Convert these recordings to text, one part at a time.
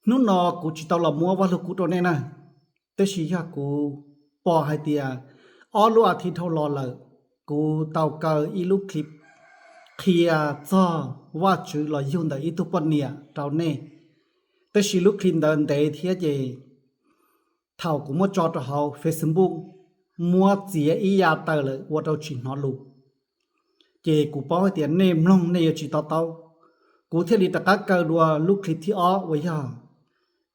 Hnub no kuv tsis tau los muab Vaj Lug Kub rau nej na, tab sis yog kuv pom hais tias ob lub as thiv dhau los lawm, kuv tau kaw ib lub clip qhia txog Vajtswv los yug ntawm ib tug poj niam rau nej. Tab sis lub clip ntawd ntev thiab ces thaum kuv muab tso rau hauv Facebook muab txiav ib ya tawm lawm ua rau tsis hnov lus. Ces kuv paub hais tias nej mloog nej yuav tsis to taub, kuv thiaj li rov qab kaw dua lub clip thib ob uas yog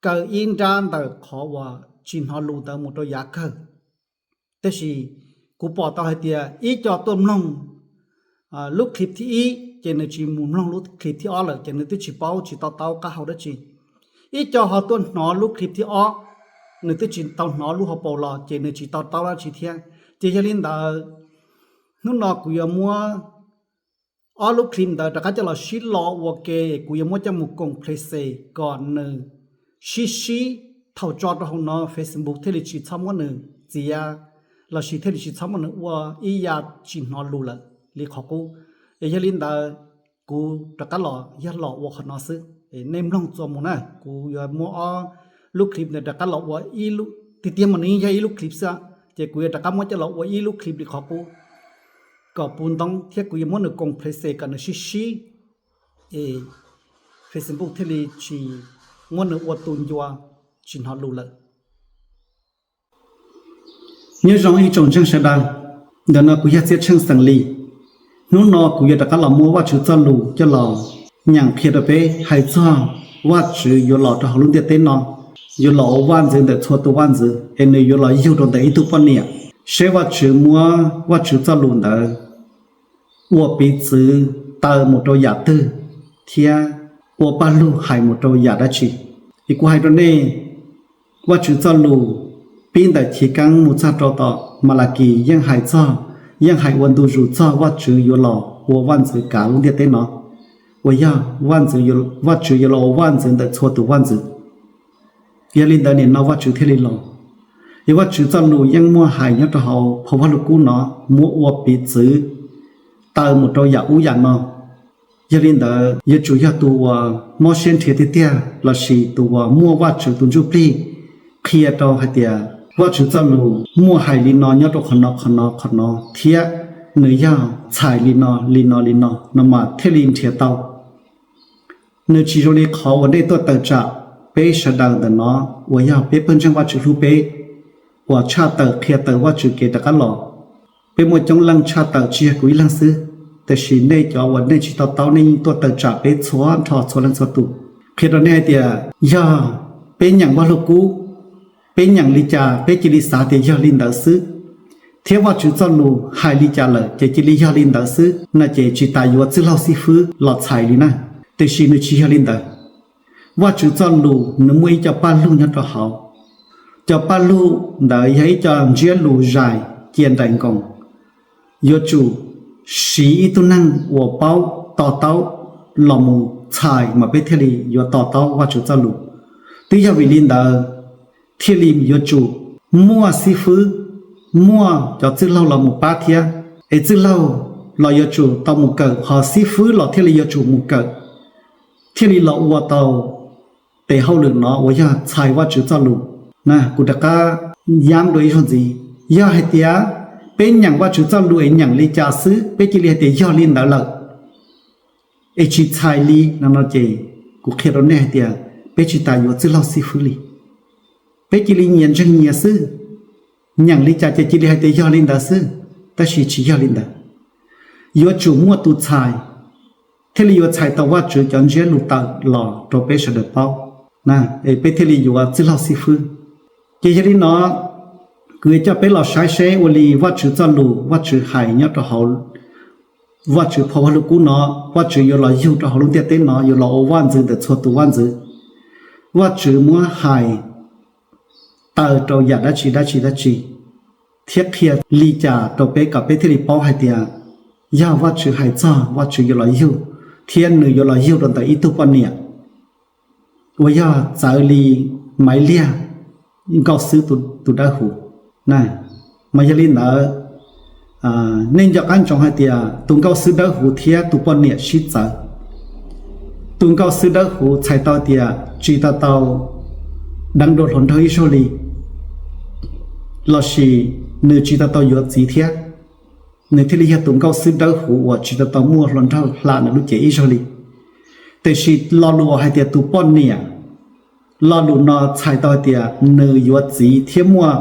kaw ib nrab ntawm qhov uas tsis hnov lus ntawd mus rau yav kawg. Tab sis kuv pom tau hais tias ib co tuaj mloog lub clip thib ib ces nws tsis mus mloog lub clip thib ob lawm ces nws twb tsis paub tsis to taub qab hau dab tsi. Ib co ho tuaj hnov lub clip thib ob, nws twb tsis tau hnov lub hauv paus los ces nws tsis to taub dab tsi thiab. Ces yog li ntawd, hnub no kuv yuav muab ob lub clip ntawd rov qab coj los sib lo ua ke, kuv yuav muab coj mus koom places kom nws sib sib, thaum tso rau hauv no Facebook thiaj li tsis txhob muab nws txiav, lossis thiaj li tsis txhob muab nws ua ib ya tsis hnov lus lawm li qhov qub. Es yog li ntawd, kuv rov qab los yog los ua qhov no xwb. Nej mloog txuas mus na, kuv yuav muab ob lub clip ntawd rov qab los ua ib lub, tiag tiag mas nws yeej yog ib lub clip xwb, ces kuv yuav rov qab muab coj los ua ib lub clip li qhov qub kom puv ntoob thiab kuv yuav muab nws koom places kom nws sib sib, es Facebook thiaj li tsis muab nws ua tus ncua tsis hnov lus lawm. Nyob zoo ib tsoom ntseeg sawv daws, ntawm no kuv yog Txiaj Tsheej xeem Lis. Hnub no kuv yuav rov qab los muab Vajtswv txoj lus coj los nyeem qhia rau peb hais txog Vajtswv yuav los rau hauv lub ntiaj teb no, yuav los ua vaj ntxwv ntawm txhua tus vaj ntxwv, es nws yuav los yug rau ntawm ib tug poj niam, seb Vajtswv muab Vajtswv txoj lus ntawd ua piv txwv taw mus rau yam twg thiab ua paj lug hais mus rau yam dab tsi. Es kuv hais rau nej, Vajtswv txoj lus pib ntawm Chiv Keeb mus txog rau tom Malakis yeej hais txog, yeej hais ua ntu zus txog Vajtswv yuav los ua vaj ntxwv kav lub ntiaj teb no, uas yog Vajtswv yuav los ua vaj ntxwv ntawm txhua tus vaj ntxwv. Yog li ntawd nim no Vajtswv thiaj li los. Yog Vajtswv txoj lus yeej muaj hais nyob rau hauv phau Vajluskub no muab ua piv txwv taw mus rau yam ub yam no. Yog li ntawd yuav tsum yog tus uas mob siab nrhiav tiag tiag lossis tus uas muaj Vajtswv tus ntsuj plig qhia rau hais tias Vajtswv txoj lus muaj hais li no nyob rau qhov no qhov no qhov no thiab nws yog txhais li no li no li no no mas thiaj li nrhiav tau. Nws tsis zoo li qhov uas nej tuaj tawm tsam peb sawv daws ntawm no uas yog peb pawg ntseeg Vajtswv hlub peb, uas tshaj tawm qhia tawm Vajtswv kev rov qab los. Peb muaj coob leej tshaj tawm tsis yog kuv ib leeg xwb, tiam sis nej cov uas nej tsis to taub nej yeej tuaj tawm tsam peb txhua nrho txhua leej txhua tus. Qhia rau nej hais tias yog peb nyeem Vajluskub, peb nyeem li cas peb cia li xav tias yog li ntawd xwb, thiab Vajtswv txoj lus hais li cas lawm ces cia li yog li ntawd xwb no ces tsis tas yuav txwj laug xib fwb los txhais li na. Tiam sis nws tsis yog li ntawd. Vajtswv txoj lus nws muaj ib co paj lug nyob rau hauv. Cov paj lug ntawd yog ib co ntsiab lus zais cia nraim nkoos. Yuav tsum siv ib tug neeg uas paub to taub los mus txhais mas peb thiaj li yuav to taub Vajtswv txoj lus. Twb yog vim li ntawd thiaj li yuav tsum muaj xib fwb, muaj cov txwj laug los mus pab thiab. Es txwj laug los yuav tsum tau mus kawm, ho xib fwb los thiaj li yuav tsum mus kawm, thiaj li los ua tau tes hauj lwm no uas yog txhais Vajtswv txoj lus. Na kuv rov qab yab dua ib zaug ntxiv, yog hais tias peb nyeem Vajtswv txoj lus es nyeem li cas xwb peb cia li hais tias yog li ntawd lawm, es tsis txhais li no no ces kuv qhia rau nej hais tias peb tsis tas yuav txwj laug xib fwb li. Peb cia li nyias ntseeg nyias xwb, nyeem li cas ces cia li hais tias yog li ntawd xwb, tab sis tsis yog li ntawd. Yuav tsum muaj tus txhais, thiaj li yuav txhais tau Vajtswv cov ntsiab lus tawm los rau peb sawv daws paub, es peb thiaj li yuav txwj laug xib fwb. Ces yog li no, kuv yuav coj peb los saib seb ua li Vajtswv txoj lus Vajtswv hais nyob rau hauv Vajtswv phau Vajluskub no, Vajtswv yuav los yug rau hauv lub ntiaj teb no yuav los ua vaj ntxwv ntawm txhua tus vaj ntxwv. Vajtswv muab hais taw rau yam dab tsi dab tsi dab tsi, thiab qhia li cas rau peb kom peb thiaj li paub hais tias yog Vajtswv hais txog Vajtswv yuav los yug, thiab nws yuav los yug rau ntawm ib tug poj niam uas yog txawv li Maiv Liag, nkauj xwb tus dawb huv. Mas yog li ntawd, nej nco qab ntsoov hais tias tus nkauj xwb dawb huv thiab tus poj niam sib txawv. Tus nkauj xwb dawb huv txhais tau tias tsis tau tau deev dua hluas nraug ib zaug li, lossis nws tsis tau tau yuav txiv thiab, nws thiaj li yog tus nkauj xwb dawb huv uas tsis tau tau muaj hluas nraug hla nws lub cev ib zaug li. Tiam sis lo lus uas hais tias tus poj niam, lo lus no txhais tau hais tias nws yuav txiv thiab muaj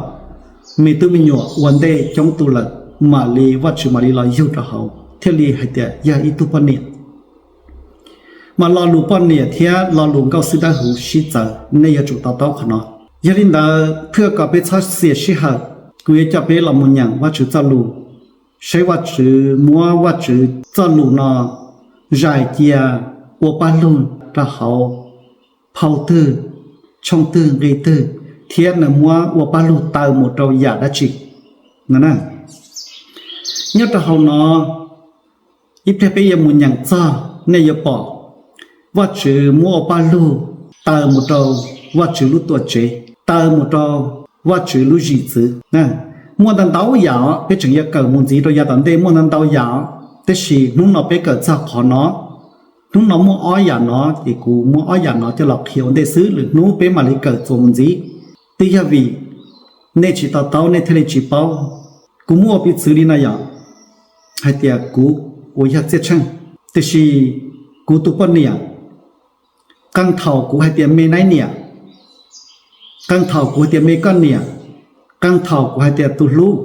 me tub me nyuam ua ntej coob tus lawm, mam li Vajtswv mam li los yug rau hauv thiaj li hais tias yog ib tug poj niam. Mas lo lus poj niam thiab lo lus nkauj xwb dawb huv sib txawv, nej yuav tsum to taub qhov no. Yog li ntawd, thiaj kom peb txhob xiam sij hawm, kuv yuav coj peb los mus nyeem Vajtswv txoj lus, saib Vajtswv muab Vajtswv txoj lus no zais cia ua paj lug rau hauv phau twg, tshooj twg, nqe twg, thiab nws muab ua paj lug taw mus rau yam dab tsi no. Nyob rau hauv no, ib pliag peb yuav mus nyeem txog, nej yuav pom Vajtswv muab ua paj lug taw mus rau Vajtswv lub tuam tsev, taw mus rau Vajtswv lub zim txwv. Muaj ntau ntau yam os, peb tseem yuav kawm mus ntxiv rau yav tom ntej, muaj ntau ntau yam os, tab sis hnub no peb kawm txog qhov no. Hnub no muaj ob yam no, ces kuv muab ob yam no coj los qhia ua ntej xwb, lwm hnub peb mam li kawm txuas mus ntxiv. Twb yog vim nej tsis to taub nej thiaj li tsis paub. Kuv muab ua piv txwv li no yom, hais tias kuv uas yog Txiaj Tsheej, tiam sis kuv tus poj niam, qee thaum kuv hais tias me nab niam, qee thaum kuv hais tias me koj niam, qee thaum kuv hais tias tus hlub,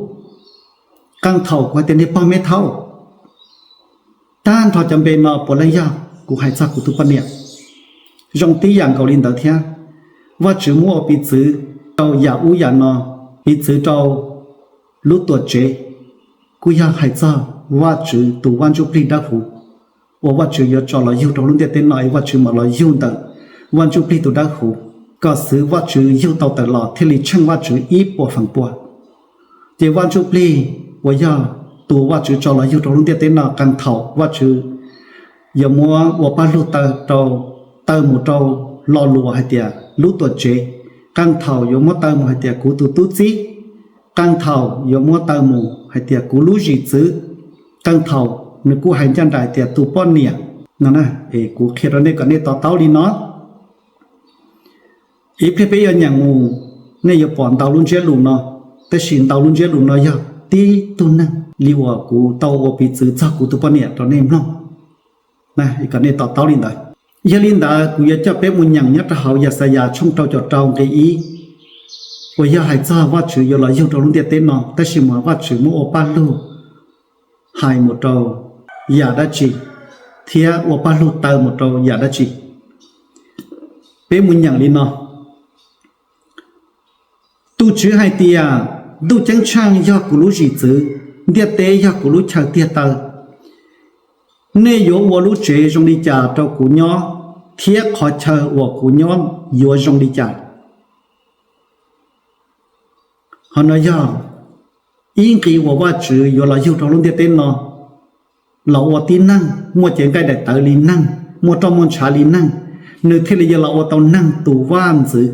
qee thaum kuv hais tias niag pog me thaub. Tag nrho cov npe no puav leej yog kuv hais txog kuv tus poj niam. Zoo tib yam nkaus li ntawd thiab, Vajtswv muab ua piv txwv rau yam ub yam no, piv txwv rau lub tuam tsev, kuj yog hais txog Vajtswv tus Vaj Ntsuj Plig Dawb Huv uas Vajtswv yuav tso los yug rau lub ntiaj teb no, es Vajtswv mam los yug ntawm Vaj Ntsuj Plig tus Dawb Huv, kom xwv Vajtswv yug tau tawm los thiaj li tsheej Vajtswv ib puas feem pua. Ces Vaj Ntsuj Plig uas yog tus Vajtswv tso los yug rau lub ntiaj teb no, qee thaum Vajtswv yuav muab ua paj lug taw rau, taw mus rau lo lus hais tias lub tuam tsev, qee thaum yuav muab taw mus hais tias kuv tus tub txib, qee thaum yuav muab taw mus hais tias kuv lub zim txwv, qee thaum nws kuj hais ncaj nraim tias tus poj niam no. Es kuv qhia rau nej kom nej to taub li no. Ib pliag peb yuav nyeem mus, nej yuav pom ntau lub ntsiab lus no, tab sis ntau lub ntsiab lus no yog tib tug neeg li uas kuv tau ua piv txwv txog kuv tus poj niam rau nej mloog, kom nej to taub li ntawd. Yog li ntawd kuv yuav coj peb mus nyeem nyob rau hauv Yaxayas tshooj rau caum rau nqe ib, uas yog hais txog Vajtswv yuav los yug rau lub ntiaj teb no, tab sis mas Vajtswv muab ua paj lug hais mus rau yam dab tsi, thiab ua paj lug taw mus rau yam dab tsi. Peb mus nyeem li no: Tus Tswv hais tias, Ntuj Ceeb Tsheej yog kuv lub zim txwv, ntiaj teb yog kuv lub chaw tiag taw. Nej yuav ua lub tsev zoo li cas rau kuv nyob, thiab qhov chaw uas kuv nyob yuav zoo li cas? Qhov no yog ib nqe uas Vajtswv yuav los yug rau lub ntiaj teb no, los ua tib neeg muaj cev nqaij daim tawv li neeg, muaj roj muaj ntshav li neeg, nws thiaj li yuav los ua tau neeg tus vaj ntxwv.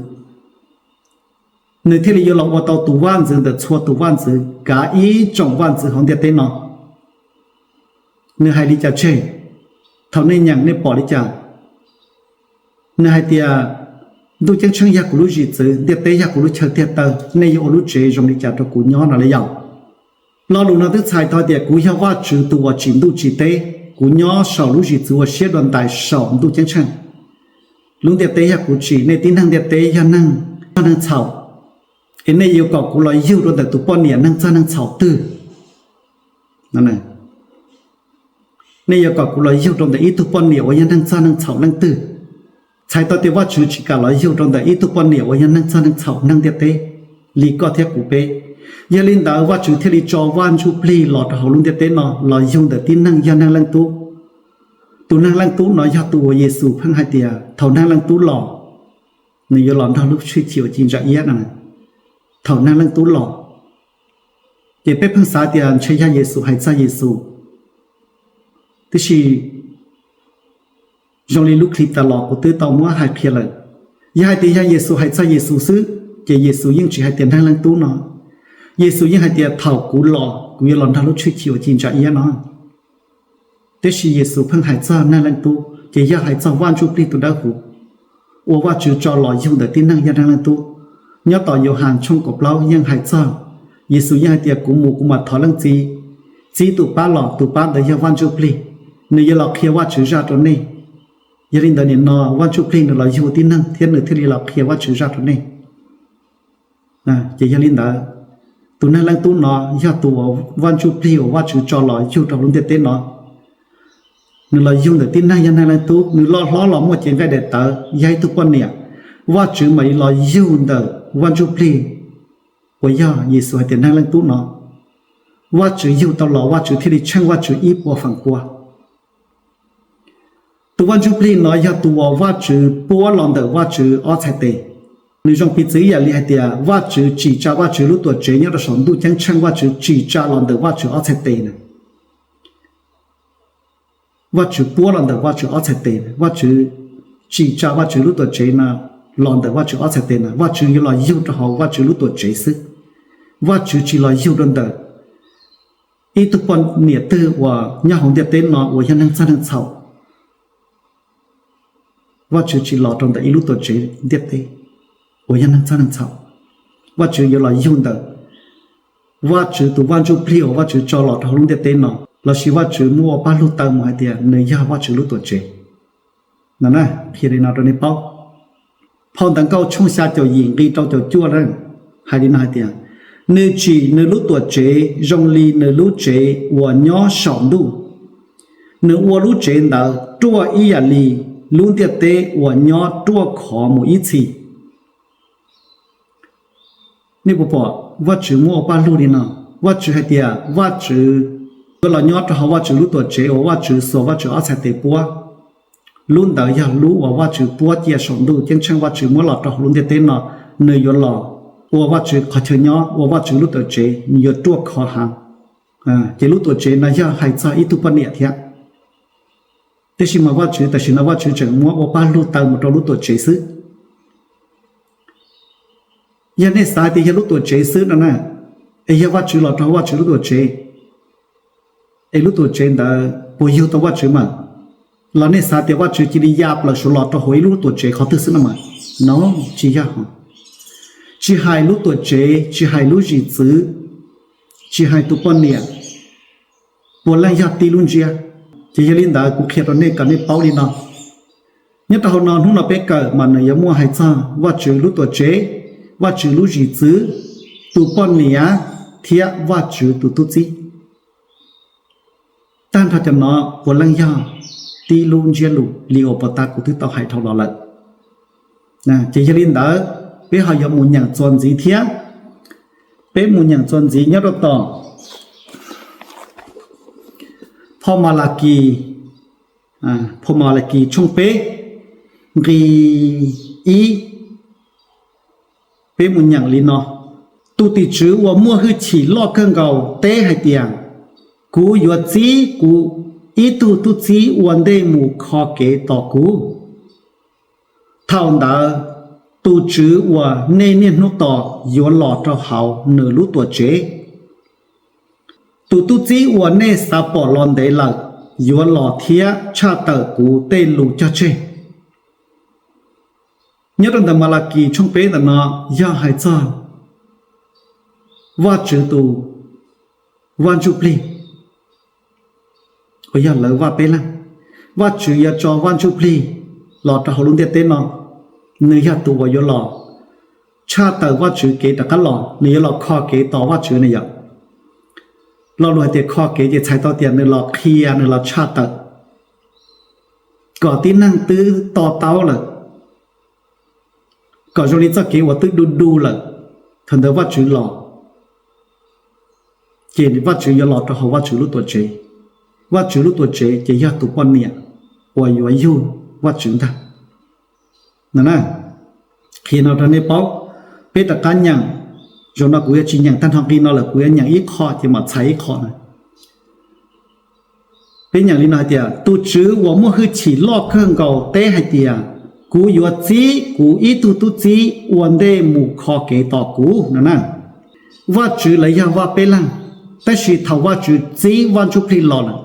Nws thiaj li yuav los ua tau tus vaj ntxwv ntawm txhua tus vaj ntxwv, kav ib tsoom vaj ntxwv hauv ntiaj teb no. Nws hais li cas tseg? Thaum nej nyeem nej pom li cas? Nws hais tias, Ntuj Ceeb Tsheej yog kuv lub zim txwv, ntiaj teb yog kuv lub chaw tiag taw, nej yuav ua lub tsev zoo li cas rau kuv nyob no li yom? Lo lus no twb txhais tau tias kuv yog Vajtswv tus uas tsim ntuj tsim teb, kuv nyob saum lub zim txwv uas siab dua ntais saum Ntuj Ceeb Tsheej. Lub ntiaj teb yog kuv tsim, nej tib neeg ntiaj teb yog neeg txog neeg txhaum, es nej yuav kom kuv los yug rau ntawm tus poj niam neeg txog neeg txhaum twg? Nej yuav kom kuv los yug rau ntawm ib tug poj niam uas yog neeg txog neeg txhaum leej twg? Txhais tau tias Vajtswv tsis kam los yug rau ntawm ib tug poj niam uas yog neeg txog neeg txhaum neeg ntiaj teb li koj thiab kuv peb. Yog li ntawd Vajtswv thiaj li tso Vaj Ntsuj Plig los rau hauv lub ntiaj teb no los yug ntawm tib neeg yog Neeg Leej Tub. Tus Neeg Leej Tub no yog tus uas Yexus pheej hais tias thaum Neeg Leej Tub los, nws yuav los nrog lub tshwj chim uas ci ntsa iab no. Thaum Neeg Leej Tub los, ces peb pheej xav tias ntshe yog Yexus hais txog Yexus, tiam sis zoo li lub clip tas los kuv twb tau muab hais qhia lawm. Yog hais tias yog Yexus hais txog Yexus xwb, ces Yexus yeej tsis hais tias Neeg Leej Tub no. Yexus yeej hais tias thaum kuv los kuv yuav los nrog lub tshwj chim uas ci ntsa iab no. Tiam sis Yexus pheej hais txog Neeg Leej Tub, ces yog hais txog Vaj Ntsuj Plig tus Dawb Huv. uas Vajtswv tso los yug ntawm tib neeg yog Neeg Leej Tub. Nyob tom Yauhas tshooj kaum plaub yeej hais txog, Yexus yeej hais tias, kuv mus kuv mam thov Leej Txiv, Txiv tus pab los, tus pab ntawd yog Vaj Ntsuj Plig, nws yuav los qhia Vajtswv zaj rau nej. Yog li ntawd nim no Vaj Ntsuj Plig nws los yug tib neeg thiab nws thiaj li los qhia Vajtswv zaj rau nej. Ces yog li ntawd, tus Neeg Leej Tub no yog tus uas Vaj Ntsuj Plig uas Vajtswv tso los yug rau hauv lub ntiaj teb no. Nws los yug ntawm tib neeg yog Neeg Leej Tub, nws loj hlob los muaj cev nqaij daim tawv, yog ib tug poj niam. Vajtswv mam li los yug ntawm Vaj Ntsuj Plig uas yog Yexus hais tias Neeg Leej Tub no. Vajtswv yug tau los, Vajtswv thiaj li tsheej Vajtswv ib puas feem pua. Tus Vaj Ntsuj Plig no yog tus uas Vajtswv puab los ntawm Vajtswv ob txhais tes. Nws zoo piv txwv ib yam li hais tias Vajtswv tsim tsa Vajtswv lub Tuamtsev nyob rau saum ntuj ceeb tsheej, Vajtswv tsim tsa los ntawm Vajtswv ob txhais tes na. Vajtswv puab los ntawm Vajtswv ob txhais tes, Vajtswv tsim tsa Vajtswv lub Tuamtsev no los ntawm Vajtswv ob txhais tes na. Vajtswv yuav los yug rau hauv Vajtswv lub Tuamtsev xwb. Vajtswv tsis los yug rau ntawm ib tug poj niam twg uas nyob hauv ntiaj teb no uas yog neeg txawj neeg txhaum. Vajtswv tsis los rau ntawm ib lub Tuamtsev ntiaj teb uas yog neeg txawj neeg txhaum. Vajtswv yuav los yug ntawm Vajtswv tus Vaj Ntsuj Plig uas Vajtswv tso los rau hauv lub ntiaj teb no, lossis Vajtswv muab ua paj lug taw mus hais tias nws yog Vajtswv lub Tuamtsev. No na, qhia li no rau nej paub. Phau Ntawv Nkauj tshooj xya caum yim nqi rau caum cuaj na, hais li no hais tias, nws tsim nws lub Tuamtsev zoo li nws lub tsev uas nyob saum ntuj. Nws ua lub tsev ntawd ruaj ib yam li lub ntiaj teb uas nyob ruaj khov mus ib txhis. Nej puas pom Vajtswv muab ua paj lug li no? Vajtswv hais tias Vajtswv yuav los nyob rau hauv Vajtswv lub Tuamtsev uas Vajtswv xuas Vajtswv ob txhais tes puab. Lub ntawd yog lub uas Vajtswv puab cia saum ntuj ceeb tsheej Vajtswv muab los rau hauv lub ntiaj teb no, nws yuav los ua Vajtswv qhov chaw nyob, ua Vajtswv lub Tuamtsev, nws yuav ruaj khov heev. Ces lub Tuamtsev no yog hais txog ib tug poj niam thiab. Tiam sis mas Vajtswv tam sim no Vajtswv tseem muab ua paj lug taw mus rau lub Tuamtsev xwb. Yog nej xav tias yog lub Tuamtsev xwb no na, es yog Vajtswv los rau hauv Vajtswv lub Tuamtsev, es lub Tuamtsev ntawd puas yug tau Vajtswv mas? Los nej xav tias Vajtswv cia li ya plaws suav los rau hauv ib lub Tuamtsev qhov twg xwb no mas? No, tsis yog. Tsis hais lub Tuamtsev, tsis hais lub zim txwv, tsis hais tus poj niam, puav leej yog tib lub ntsiab. Ces yog li ntawd kuv qhia rau nej kom nej paub li no. Nyob rau hauv no hnub no peb kawm mas nws yuav muaj hais txog Vajtswv lub Tuamtsev, Vajtswv lub zim txwv, tus poj niam, thiab Vajtswv tus tub txib. Tag nrho cov no puav leej yog tib lub ntsiab lus li uas puag ta kuv twb tau hais dhau los lawm. Ces yog li ntawd, peb ho yuav mus nyeem txuas ntxiv thiab. Peb mus nyeem txuas ntxiv nyob rau tom phau Malakis, phau Malakis tshooj peb nqi ib. Peb mus nyeem li no: Tus tim tswv uas muaj hwj chim loj kawg nkaus teb hais tias, kuv yuav txib kuv ib tug tub txib ua ntej mus kho kev tos kuv. Thaum ntawd tus tswv uas nej niaj hnub tos yuav los rau hauv nws lub Tuamtsev. Tus tub txib uas nej xav pom los ntev lawm yuav los thiab tshaj tawm kuv tej lus cog tseg. Nyob rau ntawm Malakis tshooj peb ntawm no yog hais txog Vajtswv tus Vaj Ntsuj Plig uas yog lawv Vaj Peb Leeg. Vajtswv yuav tso Vaj Ntsuj Plig los rau hauv lub ntiaj teb no, nws yog tus uas yuav los tshaj tawm Vajtswv kev rov qab los, nws yuav los kho kev tos Vajtswv na yom. Lo lus hais tias kho kev ces txhais tau tias nws los qhia, nws los tshaj tawm kom tib neeg twb to taub lawm, kom zoo li txoj kev uas twb du du lawm, thaum ntawd Vajtswv los, ces Vajtswv yuav los rau hauv Vajtswv lub Tuamtsev. Vajtswv lub Tuamtsev ces yog tus poj niam uas yuav yug Vajtswv ntag. Qhia no rau nej paub, peb rov qab nyeem. Zaum no kuv yuav tsis nyeem tag nrho nqi no lawm, kuv yuav nyeem ib qho ces mam txhais ib qho na. Peb nyeem li no hais tias, tus tswv uas muaj hwj chim loj kawg nkaus teb hais tias, kuv yuav txib kuv ib tug tub txib ua ntej mus kho kev tos kuv no na. Vajtswv lawv yog Vaj Peb Leeg, tab sis thaum Vajtswv txib Vaj Ntsuj Plig los lawm,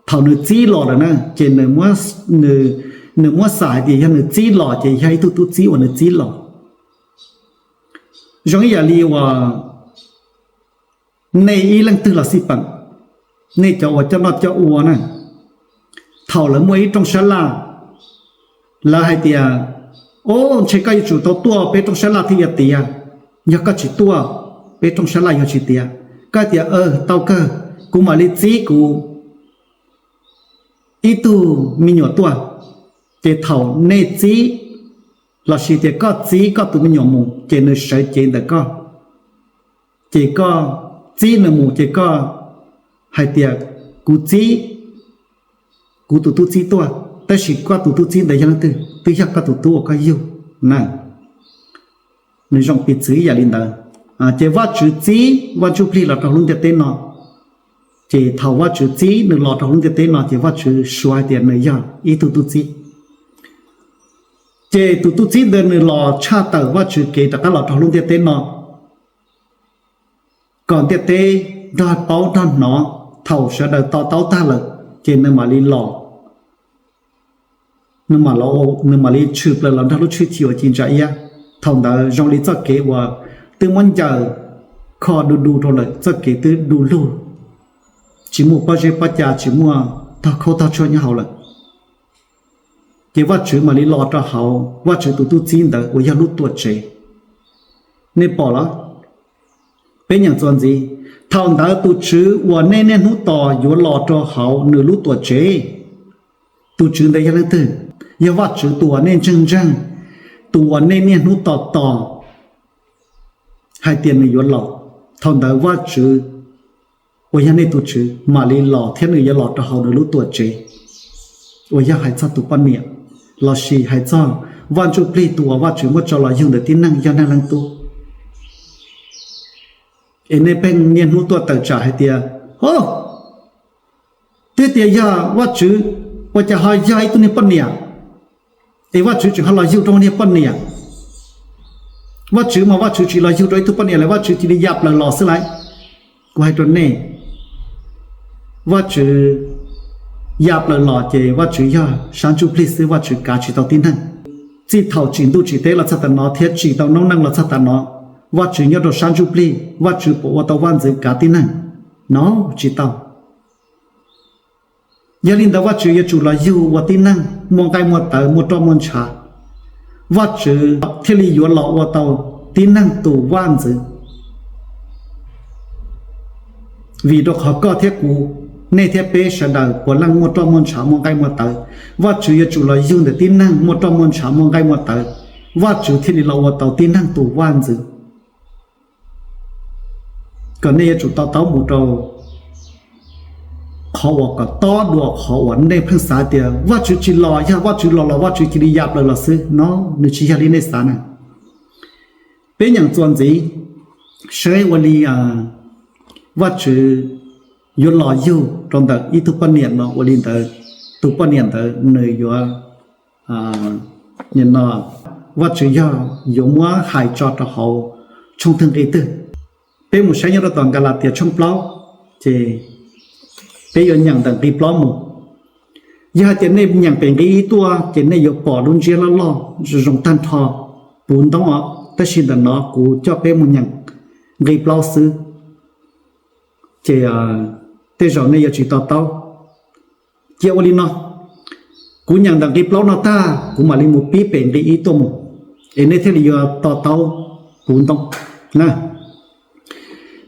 thaum nws txib los lawm na ces nws muab, nws Nws muab xav hais tias yog nws txib los ces yog ib tug tub txib uas nws txib los. Zoo ib yam li uas nej ib leej twg los xij peem, nej cov uas coj noj coj ua na, thaum lawv muaj ib rooj sab laj, lawv hais tias, o, ntshe koj yuav tsum tau tuaj peb rooj sab laj thiaj yuav tiav, yog koj tsis tuaj peb rooj sab laj yuav tsis tiav. Koj tias, tau kawg, kuv mam li txib kuv ib tug me nyuam tuaj. Ces thaum nej txib, lossis tias koj txib koj tus me nyuam mus ces nws sawv cev ntawm koj, ces koj txib nws mus ces koj hais tias, kuv txib kuv tus tub txib tuaj, tab sis koj tus tub txib ntawd yog leej twg? Twb yog koj tus tub uas koj yug na. Nws zoo piv txwv ib yam li ntawd. Ces Vajtswv txib Vaj Ntsuj Plig los rau lub ntiaj teb no, ces thaum Vajtswv txib nws los rau lub ntiaj teb no ces Vajtswv suav hais tias nws yog ib tug tub txib. Ces tus tub txib ntawd nws los tshaj tawm Vajtswv kev rov qab los rau lub ntiaj teb no, kom ntiaj teb nrog paub nrog hnov. Thaum sawv daws to taub tag lawm ces nws mam li los, nws mam li tshwm plaws los nrog lub tshwj chim uas ci ntsa iab. Thaum ntawd zoo li txoj kev uas twb muab ncaws kho du du rau lawm, txoj kev twb du lug, tsis muaj pob zeb pob ca, tsis muaj tog khaub tog tshuaj nyob hauv lawm. Ces Vajtswv mam li los rau hauv Vajtswv tus tub txib ntawd uas yog lub tuam tsev. Nej pom los? Peb nyeem txuas ntxiv: Thaum ntawd tus Tswv uas nej niaj hnub tos yuav los rau hauv nws lub tuam tsev. Tus Tswv ntawd yog leej twg? Yog Vajtswv tus uas nej ntseeg ntseeg, tus uas nej niaj hnub tos tos hais tias nws yuav los. Thaum ntawd Vajtswv uas yog nej tus Tswv mam li los thiab nws yuav los rau hauv nws lub tuam tsev, uas yog hais txog tus poj niam, lossis hais txog Vaj Ntsuj Plig tus uas Vajtswv muab tso los yug ntawm tib neeg yog Neeg Leej Tub. Es nej pheej niaj hnub tuaj tawm tsam hais tias, o, twb tias yog Vajtswv, ua cas ho yog ib tug niag poj niam? Es Vajtswv tseem ho los yug rau niag poj niam. Vajtswv mas Vajtswv tsis los yug rau ib tug poj niam lawm, Vajtswv cia li ya plaws los xwb lauj. Kuv hais rau nej, Vajtswv ya plaws los ces Vajtswv yog sab ntsuj plig xwb, Vajtswv kav tsis tau tib neeg. Txij thaum tsim ntuj tsim teb los txog tam no thiab tsim tau noob neej los txog tam no, Vajtswv nyob rau sab ntsuj plig, Vajtswv puas ua tau vaj ntxwv kav tib neeg? No, tsis tau. Yog li ntawd Vajtswv yuav tsum los yug ua tib neeg muaj nqaij muaj tawv, muaj roj muaj ntshav, Vajtswv thiaj li yuav los ua tau tib neeg tus vaj ntxwv. Vim rau qhov koj thiab kuv, nej thiab peb sawv daws puav leej muaj roj muaj ntshav muaj nqaij muaj tawv, Vajtswv yuav tsum los yug ntawm tib neeg muaj roj muaj ntshav muaj nqaij muaj tawv, Vajtswv thiaj li los ua tau tib neeg tus vaj ntxwv. Kom nej yuav tsum to taub mus rau qhov uas kom tob dua qhov uas nej pheej xav tias Vajtswv tsis los, yog Vajtswv los los Vajtswv cia li ya plaws los xwb. No, nws tsis yog li nej xav na. Peb nyeem txuas ntxiv saib ua li Vajtswv yuav los yug rau ntawm ib tug poj niam no, ua li ntawd tus poj niam ntawd nws yuav, no, Vajtswv yog yuav muab hais tso rau hauv tshooj twg nqi twg. Peb mus saib nyob rau tom Nkas Las Tias tshooj plaub, ces peb yuav nyeem ntawm nqi plaub mus. Yog hais tias nej nyeem pem nqi ib tuaj ces nej yuav pom lub ntsiab loj loj zoo tag nrho puv ntoob os, tab sis ntawm no kuv coj peb mus nyeem nqi plaub xwb, ces tej zaum nej yuav tsis to taub. Cia ua li no, kuv nyeem ntawm nqi plaub no tag kuv mam li mus pib pem nqi ib tuaj mus, es nej thiaj li yuav to taub puv ntoob.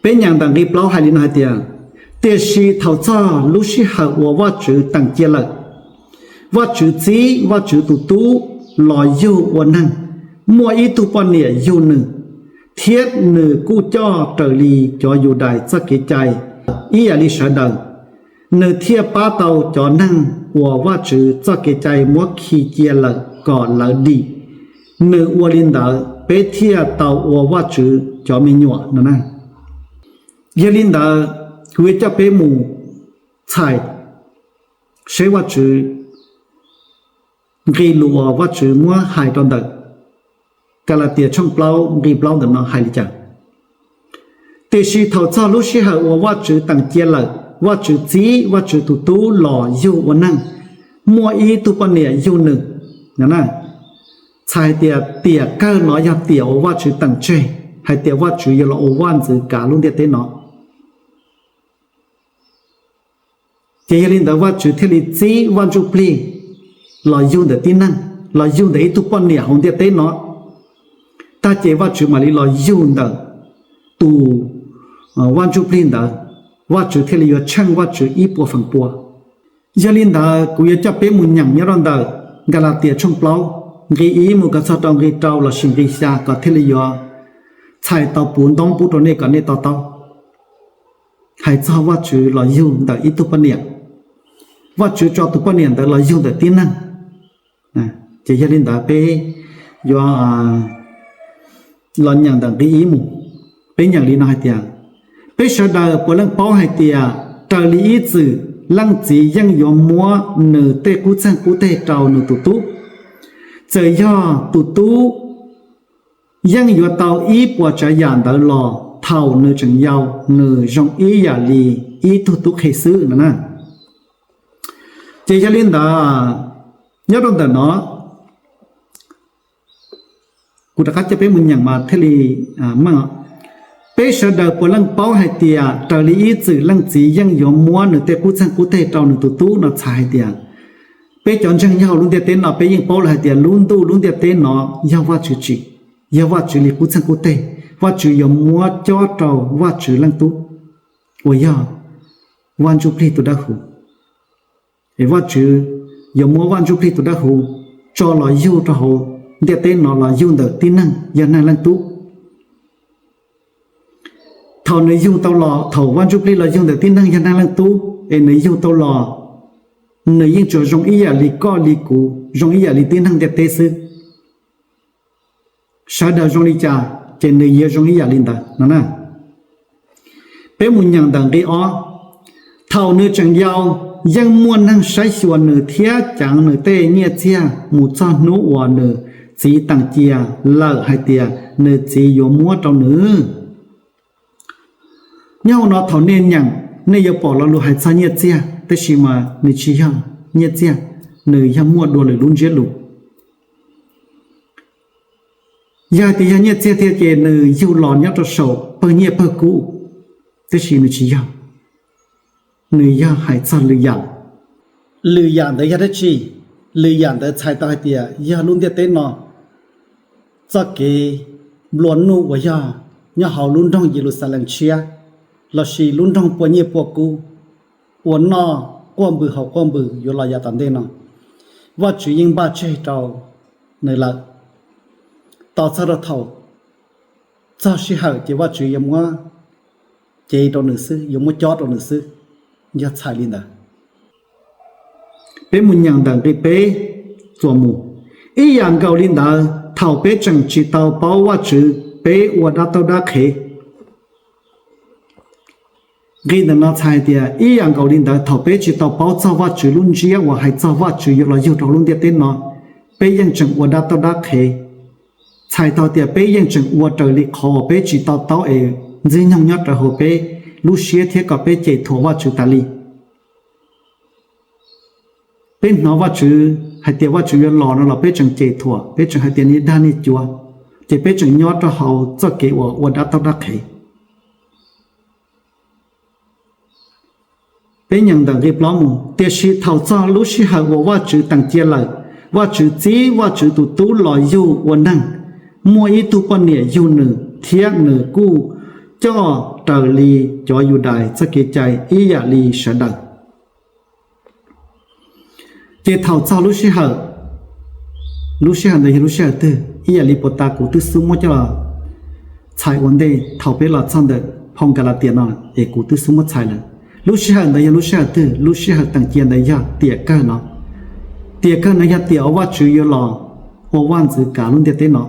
Peb nyeem ntawm nqi plaub hais li no hais tias, tiam sis thaum txog lub sij hawm uas Vajtswv teem cia lawm, Vajtswv txib Vajtswv tus Tub los yug ua neeg, muaj ib tug poj niam yug nws, thiab nws kuj coj raws li cov Yudais txoj kev cai ib yam li sawv daws. Nws thiaj pab tau cov neeg uas Vajtswv txoj kev cai muab khi cia lawm kom lawv dim. Nws ua li ntawd peb thiaj tau ua Vajtswv cov me nyuam no na. Yog li ntawd, kuv yuav coj peb mus txhais saib Vajtswv nqi lus uas Vajtswv muab hais rau ntawm Kas Las Tias tshooj plaub nqi plaub ntawm no hais li cas. Tiam sis thaum txog lub sij hawm uas Vajtswv teem cia lawm, Vajtswv txib Vajtswv tus Tub los yug ua neeg, muaj ib tug poj niam yug nws, no na. Txhais hais tias tiam kawg no yog tiam uas Vajtswv teem tseg hais tias Vajtswv yuav los ua vaj ntxwv kav lub ntiaj teb no. Ces yog li ntawd Vajtswv thiaj li txib Vaj Ntsujplig los yug ntawm tib neeg, los yug ntawm ib tug poj niam hauv ntiaj teb no. Tag ces Vajtswv mam li los yug ntawm tus Vaj Ntsujplig ntawd, Vajtswv thiaj li yuav tsheej Vajtswv ib puas feem pua. Yog li ntawd kuv yuav coj peb mus nyeem nyob rau ntawm Nkalatias tshooj plaub, nqi ib mus kom txog rau nqi rau lossis nqi xya kom thiaj li yuav txhais tau puv ntoob pub rau nej kom nej to taub. Hais txog Vajtswv los yug ntawm ib tug poj niam, Vajtswv tso tus poj niam ntawd los yug ntawm tib neeg. Ces yog li ntawd peb yuav los nyeem ntawm nqi ib mus. Peb nyeem li no hais tias, peb sawv daws puav leej paub hais tias raws li ib txwm leej txiv yeej yuav muab nws tej qub txeeg qub teg rau nws tus tub. Txawm yog tus tub yeej yuav tau ib puas tsav yam ntawd los thaum nws tseem yau, nws zoo ib yam li ib tug tub qhe xwb no na. Ces yog li ntawd, nyob rau ntawm no, kuv rov qab coj peb mus nyeem mas thiaj li meej. Peb sawv daws puav leej paub hais tias raws li ib txwm leej txiv yeej yuav muab nws tej qub txeeg qub teg rau nws tus tub no txhais hais tias, peb cov ntseeg nyob hauv lub ntiaj teb no peb yeej paub lawm hais tias lub ntuj lub ntiaj teb no yog Vajtswv tsim, yog Vajtswv li qub txeeg qub teg, Vajtswv yuav muab cob rau Vajtswv leej tub uas yog Vaj Ntsujplig tus dawb huv. Es Vajtswv yuav muab Vaj Ntsujplig tus dawb huv tso los yug rau hauv ntiaj teb no los yug ntawm tib neeg yog neeg leej tub. Thaum nws yug tau los, thaum Vaj Ntsujplig los yug ntawm tib neeg yog neeg leej tub es nws yug tau los, nws yeej tsuas zoo ib yam li koj li kuv, zoo ib yam li tib neeg ntiaj teb xwb. Sawv daws zoo li cas ces nws yuav zoo ib yam li ntawd no na. Peb mus nyeem ntawm nqi ob. Thaum nws tseem yau, yeej muaj neeg saib xyuas nws thiab ceev nws tej nyiaj txiag mus txog hnub uas nws txiv teem cia lawm hais tias nws txiv yuav muab rau nws. Nyob hauv no thaum nej nyeem, nej yuav pom lo lus hais txog nyiaj txiag, tab sis mas nws tsis yog nyiaj txiag, nws yog muaj dua lwm lub ntsiab lus. Yog hais tias yog nyiaj txiag tiag ces nws yug los nyob rau saum pawg nyiaj pawg kub, tab sis nws tsis yog, nws yog hais txog lwm yam. Lwm yam ntawd yog dab tsi? Lwm yam ntawd txhais tau hais tias yog lub ntiaj teb no txoj kev nplua nuj uas yog nyob hauv lub nroog Yeluxalees tshiab, lossis lub nroog pua nyiaj pua kub, ua noj quaj npws haus quaj npws yuav los yav tom ntej no, Vajtswv yeej npaj tseg rau nws lawm. Tos txog rau thaum txog sij hawm ces Vajtswv yuav muab cev rau nws xwb, yuav muab cob rau nws xwb, yog txhais li ntawd. Peb mus nyeem ntawm nqi peb txuas mus. Ib yam nkaus li ntawd, thaum peb tseem tsis tau paub Vajtswv, peb ua dab taub dab qhev. Nqi ntawm no txhais hais tias ib yam nkaus li ntawd, thaum peb tsis tau paub txog Vajtswv lub ntsiab uas hais txog Vajtswv yuav los yug rau lub ntiaj teb no, peb yeej tseem ua dab taub dab qhev. Txhais tau tias peb yeej tseem ua raws li qhov uas peb tsis to taub es ntxwg nyoog nyob rau hauv peb lub siab thiab kom peb cem thuam Vajtswv tas li. Peb hnov Vajtswv hais tias Vajtswv yuav los no los peb tseem cem thuam, peb tseem hais tias niag dag niag cuav, ces peb tseem nyob rau hauv txoj kev uas ua dab taub dab qhev. Peb nyeem ntawm nqi plaub mus. Tiam sis thaum txog lub sij hawm uas Vajtswv teem cia lawm, Vajtswv txib Vajtswv tus Tub los yug ua neeg, muaj ib tug poj niam yug nws, thiab nws kuj coj raws li cov Yudais txoj kev cai ib yam li sawv daws. Ces thaum txog lub sij hawm, lub sij hawm ntawd yog lub sij hawm twg? Ib yam li puag ta kuv twb xub muab coj los txhais ua ntej thaum peb los txog ntawm phau Nkalatias no es kuv twb xub muab txhais lawm. Lub sij hawm ntawd yog lub sij hawm twg? Lub sij hawm teem cia ntawd yog tiam kawg no. Tiam kawg no yog tiam uas Vajtswv yuav los ua vaj ntxwv kav lub ntiaj teb no.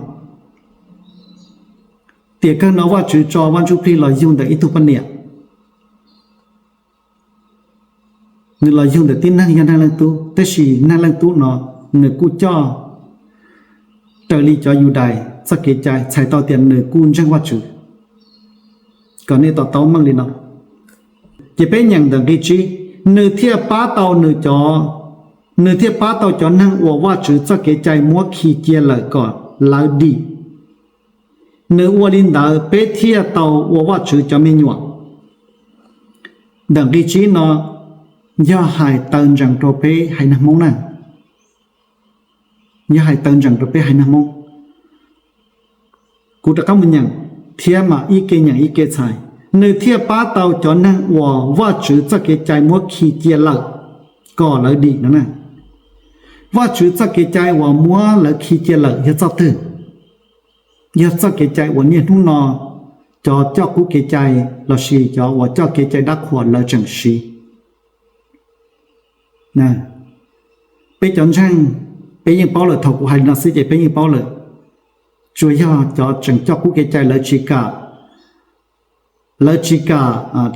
Tiam kawg no Vajtswv tso Vaj Ntsujplig los yug ntawm ib tug poj niam. Nws los yug ntawm tib neeg yog neeg leej tub, tab sis neeg leej tub no nws kuj coj raws li cov Yudais txoj kev cai, txhais tau tias nws kuj ntseeg Vajtswv. Kom nej to taub meej li no. Ces peb nyeem ntawm nqi tsib, nws thiaj pab tau nws cov Nws thiaj pab tau cov neeg uas Vajtswv txoj kev cai muab khi cia lawm kom lawv dim. Nws ua li ntawd peb thiaj tau ua Vajtswv cov me nyuam. Ntawm nqi tsib no yog hais tawm ntsees rau peb haiv neeg Hmoob na, yog hais tawm ntsees rau peb haiv neeg Hmoob. Kuv rov qab mus nyeem thiab mam ib ke nyeem ib ke txhais. Nws thiaj pab tau cov neeg uas Vajtswv txoj kev cai muab khi cia lawm kom lawv dim no na. Vajtswv txoj kev cai uas muab lawv khi cia lawm yog txoj twg? Yog txoj kev cai uas niaj hnub no cov coj qub kev cai lossis cov uas coj kev cai dab qhuas lawv tseem siv. Peb cov ntseeg, peb yeej paub lawm, thaum kuv hais li no xwb ces peb yeej paub lawm. Tsuas yog cov tseem coj qub kev cai lawv tsis kam, lawv tsis kam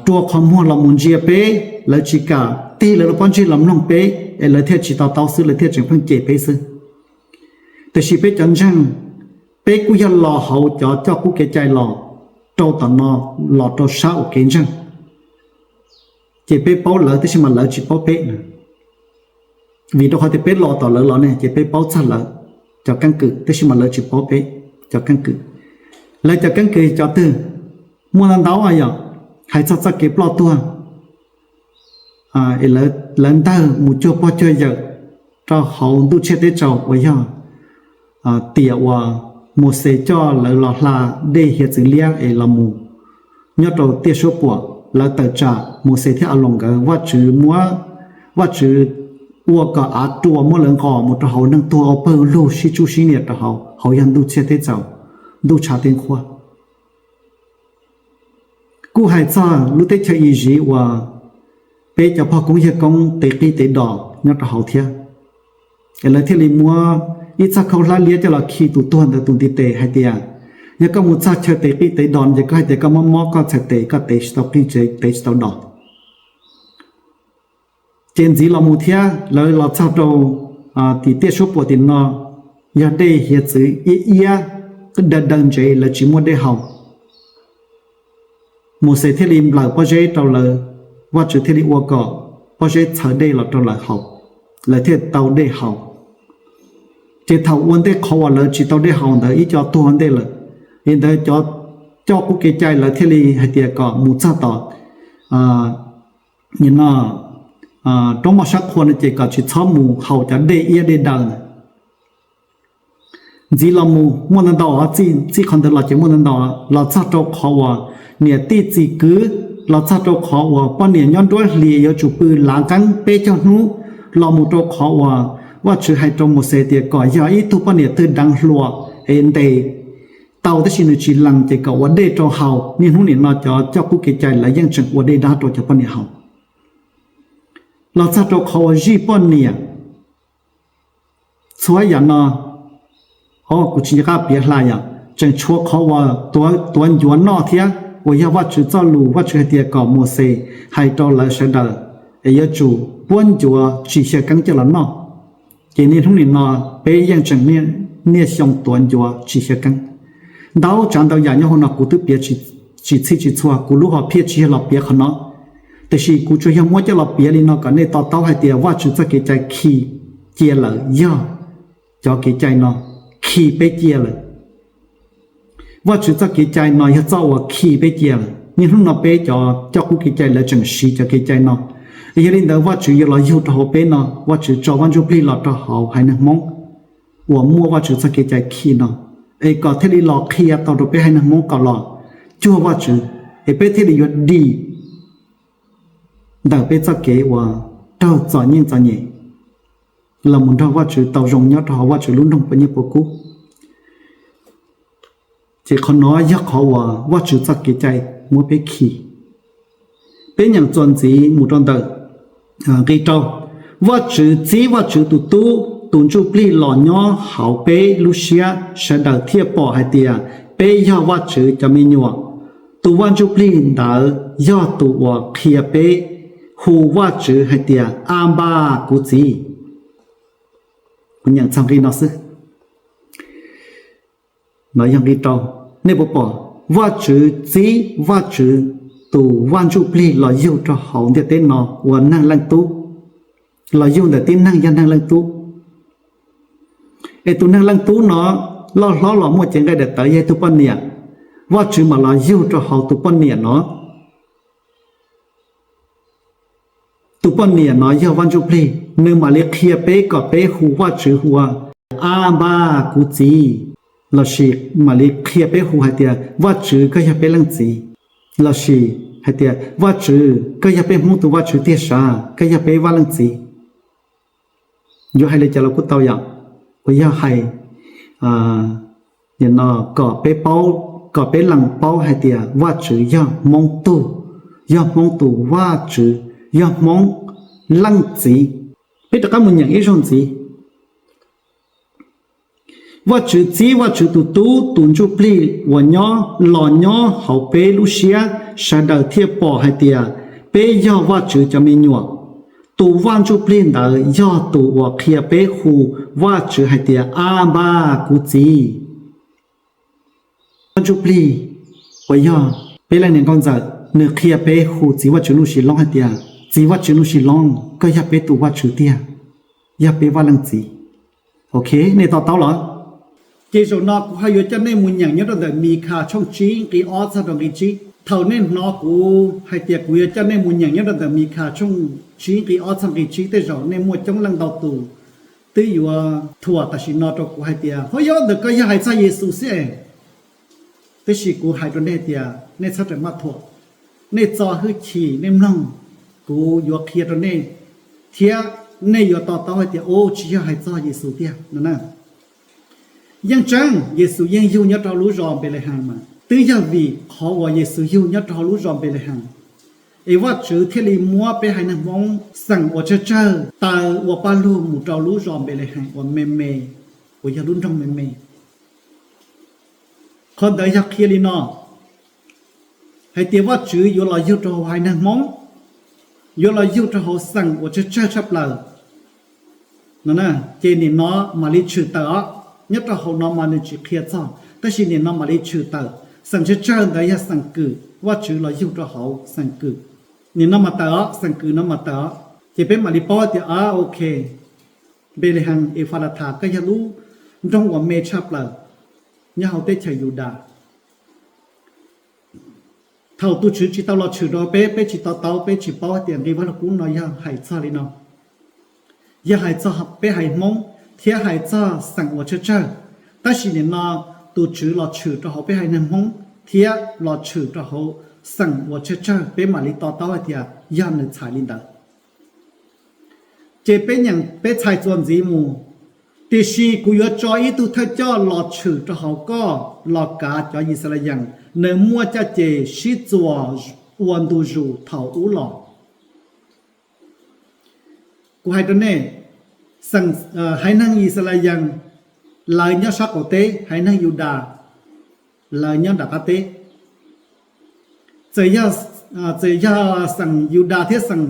rua qhov muag los mus ntsia peb, lawv tsis kam tig lawv lub pob ntseg los mloog peb, es lawv thiaj tsis to taub xwb, lawv thiaj tseem pheej cem peb xwb. Tiam sis peb cov ntseeg, peb kuj yog los hauv cov coj qub kev cai los rau tom no, los rau sab uas kev ntseeg, ces peb paub lawv tab sis mas lawv tsis paub peb na. Vim rau qhov tias peb los tom lawv los ne, ces peb paub txog lawv cov keeb kwm tab sis mas lawv tsis paub peb cov keeb kwm. Lawv cov keeb kwm cov twg? Muaj ntau ntau yom, hais txog txoj kev ploj tuag, es lawv ntawg mus cuag pog cuag yawm rau hauv ntuj tsiaj teb tsaus uas yog tiam uas Mauxes coj lawv los hla dej hiav txwv liab es los mus nyob rau tiaj suab puam, lawv tawm tsam Mauxes thiab Aloos nkawd, Vajtswv muab, Vajtswv ua kom av rua muab lawv nqos mus rau hauv neeg tuag ua pawg lug sib tsub sib nias rau hauv, hauv yog ntuj tsiaj teb tsaus, ntuj tshav tej nqhuab. Kuj hais txog lub teb chaws Iziv uas peb cov pog koob yawg koob tev qij tev dos nyob rau hauv thiab. Es lawv thiaj li muab ib txoj khaub hlab liab coj los khi tus tuag ntawd tus ntiv tes hais tias, yog koj mus txog chaw tev qij tev dos no ces koj hais tias koj mob mob koj txhais tes koj tev tsis tau qij tev tsis tau dos. Ces ntxiv los mus thiab lawv los txog rau tim tiaj suab puam tim no, yog dej hiav txwv iab iab daw daw ntsev, lawv tsis muaj dej haus. Mauxes thiaj li nplawm pob zeb rau lawv, Vajtswv thiaj li ua kom pob zeb txhawv dej los rau lawv haus, lawv thiaj tau dej haus. Ces thaum ua ntej qhov uas lawv tsis tau dej haus ntawd ib co tuag ua ntej lawm, li ntawd cov coj qub kev cai lawv thiaj li hais tias kom mus txog tom no roob moj sab qhua no ces kom tsis txhob mus haus cov dej iab dej daw ntawd. Ntxiv los mus muaj ntau ntau, txij qhov ntawd los ces muaj ntau ntau, los txog rau qhov uas niam tij txiv kwv, los txog rau qhov uas poj niam nyob nruab hlis yuav tsum pw lav qeeb peb caug hnub, los mus rau qhov uas Vajtswv hais rau Mauxes tias kom yog ib tug poj niam twg deev hluas es ntes tau tab sis nws tsis lees ces kom ua dej rau haus. Niaj hnub nim no cov coj qub kev cai lawv yeej tseem ua dej dab rau cov poj niam haus. Los txog rau qhov uas zij poj niam, txhua yam no, o kuv tsis nco qab piav hla yom, tseem tshuav qhov uas tuav ncuav noj thiab uas yog Vajtswv txoj lus, Vajtswv hais tias kom Mauxes hais rau lawv sawv daws es yuav tsum puab ncuav tsis xyaw keeb coj los noj. Ces niaj hnub nim no peb yeej tseem niaj xyoo tuav ncuav tsis xyaw keeb. Ntau tsav ntau yam nyob hauv no kuv twb piav tsis txhij tsis txhua, kuv lub hom phiaj tsis yog los piav qhov no, tiam sis kuv tsuas yog muab coj los piav li no kom nej to taub hais tias Vajtswv txoj kev cai khi cia lawm yog cov kev cai no khi peb cia lawm. Vajtswv txoj kev cai no yog txoj uas khi peb cia lawm. Niaj hnub no peb cov coj qub kev cai lawv tseem siv cov kev cai no. Yog li ntawd Vajtswv yuav los yug rau hauv peb no, Vajtswv tso Vaj Ntsujplig los rau hauv haiv neeg Hmoob uas muaj Vajtswv txoj kev cai khi no, es kom thiaj li los qhia tau rau peb haiv neeg Hmoob kom los cuag Vajtswv, es peb thiaj li yuav dim ntawm peb txoj kev uas raug txom nyem txom nyem los mus nrog Vajtswv tau zoo nyob rau hauv Vajtswv lub nroog puas nyiaj puas kub. Ces qhov no yog qhov uas Vajtswv txoj kev cai muab peb khi. Peb nyeem txuas ntxiv mus rau ntawm nqi rau, Vajtswv txib Vajtswv tus Tub tus Ntsujplig los nyob hauv peb lub siab, sawv daws thiaj pom hais tias peb yog Vajtswv cov me nyuam. Tus Vaj Ntsujplig ntawd yog tus uas qhia peb hu Vajtswv hais tias, Ab Npaj, kuv Txiv. Kuv nyeem txog nqi no xwb. No yog nqi rau. Nej puas pom, Vajtswv txib Vajtswv tus Vaj Ntsujplig los yug rau hauv ntiaj teb no ua Neeg Leej Tub. los yug ntawm tib neeg yog Neeg Leej Tub. Es tus Neeg Leej Tub no loj hlob los muaj cev nqaij daim tawv yog tus poj niam, Vajtswv mam los yug rau hauv tus poj niam no. Tus poj niam no yog Vaj Ntsujplig, nws mam li qhia peb kom peb hu Vajtswv hu ua Ab Npab, kuv Txiv, lossis mam li qhia peb hu hais tias Vajtswv koj yog peb Leej Txiv, lossis hais tias Vajtswv koj yog peb Hmoob tus Vajtswv tiag sav, koj yog peb Vaj Leej Txiv. Yuav hais li cas los kuj tau yom, uas yog hais kom peb paub, kom peb lees paub hais tias Vajtswv yog Hmoob tug, yog Hmoob tus Vajtswv, yog Hmoob Leej Txiv. Peb rov qab mus nyeem ib zaug ntxiv. Vajtswv txib Vajtswv tus Tub tus Ntsuj Plig uas nyob los nyob hauv peb lub siab, sawv daws thiaj pom hais tias peb yog Vajtswv cov me nyuam. Tus Vaj Ntsujplig ntawd yog tus uas qhia peb hu Vajtswv hais tias Ab Npab, kuv Txiv. Vaj Ntsujplig uas yog peb leej niam nkauj ntxawm, nws qhia peb hu Txiv Vajtswv lub sis loob hais tias Txiv Vajtswv lub sis loob, koj yog peb tus Vajtswv tiag, yog peb Vaj Leej Txiv. Ok, nej to taub los? Ces zaum no kuv ho yuav coj nej mus nyeem nyob rau ntawm Mikhas tshooj tsib nqi ob txog rau nqi tsib. Thaum nej hnov kuv hais tias kuv yuav coj nej mus nyeem nyob rau ntawm Mikhas tshooj tsib nqi ob txog nqi tsib, tej zaum nej muaj coob leej ntau tus twb yuav thuam tam sim no rau kuv hais tias, Hov, yog ntawm koj yog hais txog Yexus xwb es. Tab sis kuv hais rau nej tias nej txhob rawm maj thuam, nej txo hwj chim nej mloog, kuv yuav qhia rau nej, thiab nej yuav to taub hais tias, Au, tsis yog hais txog Yexus tiag no na. Yeej tseeb, Yexus yeej yug nyob rau lub zos Npelehees mas twb yog vim qhov uas Yexus yug nyob rau lub zos Npelehees es Vajtswv thiaj li muab peb haiv neeg Hmoob xeem uas tsawg tsawg taw ua paj lug mus rau lub zos Npelehees uas me me, uas yog lub nroog me me. Qhov ntawd yog qhia li no hais tias Vajtswv yuav los yug rau hauv haiv neeg Hmoob, yuav los yug rau hauv xeem uas tsawg tsawg tshaj plaws no, ces nim no mam li tshwm tawm os. Nyob rau hauv no mas nws tsis qhia txog, tab sis nim no mam li tshwm tawm. Xeem tsawg tsawg ntawd yog xeem Kws, Vajtswv los yug rau hauv xeem Kws. Nim no mas tawm os, xeem Kws no mas tawm os, ces peb mam li paub tias, a, ok, Npelehees Efalathas, koj yog lub nroog uas me tshaj plaws nyob hauv teb chaws Yudas. Thaum tus Tswv tsis tau los tshwm rau peb, peb tsis to taub, peb tsis paub tias nqi vaj lug kub no yog hais txog li no, yog hais txog peb haiv Hmoob thiab hais txog xeem uas tsawg tsawg. Tab sis nim no tus Tswv los tshwm rau hauv peb haiv neeg Hmoob thiab los tshwm rau hauv xeem uas tsawg tsawg, peb mam li to taub hais tias yog nws txhais li ntawd. Ces peb nyeem peb txhais txuas ntxiv mus, tiam sis kuv yuav tso ib tug thawj coj los tshwm rau hauv koj los kav cov Yixalayees, nws muaj caj ces sib txuas ua ntu zus thaum ub los. Kuv hais rau nej, haiv neeg Yixalayees lawv nyob sab qaum teb, haiv neeg Yudas lawv nyob nram qab teb. Txawm yog xeem Yudas thiab xeem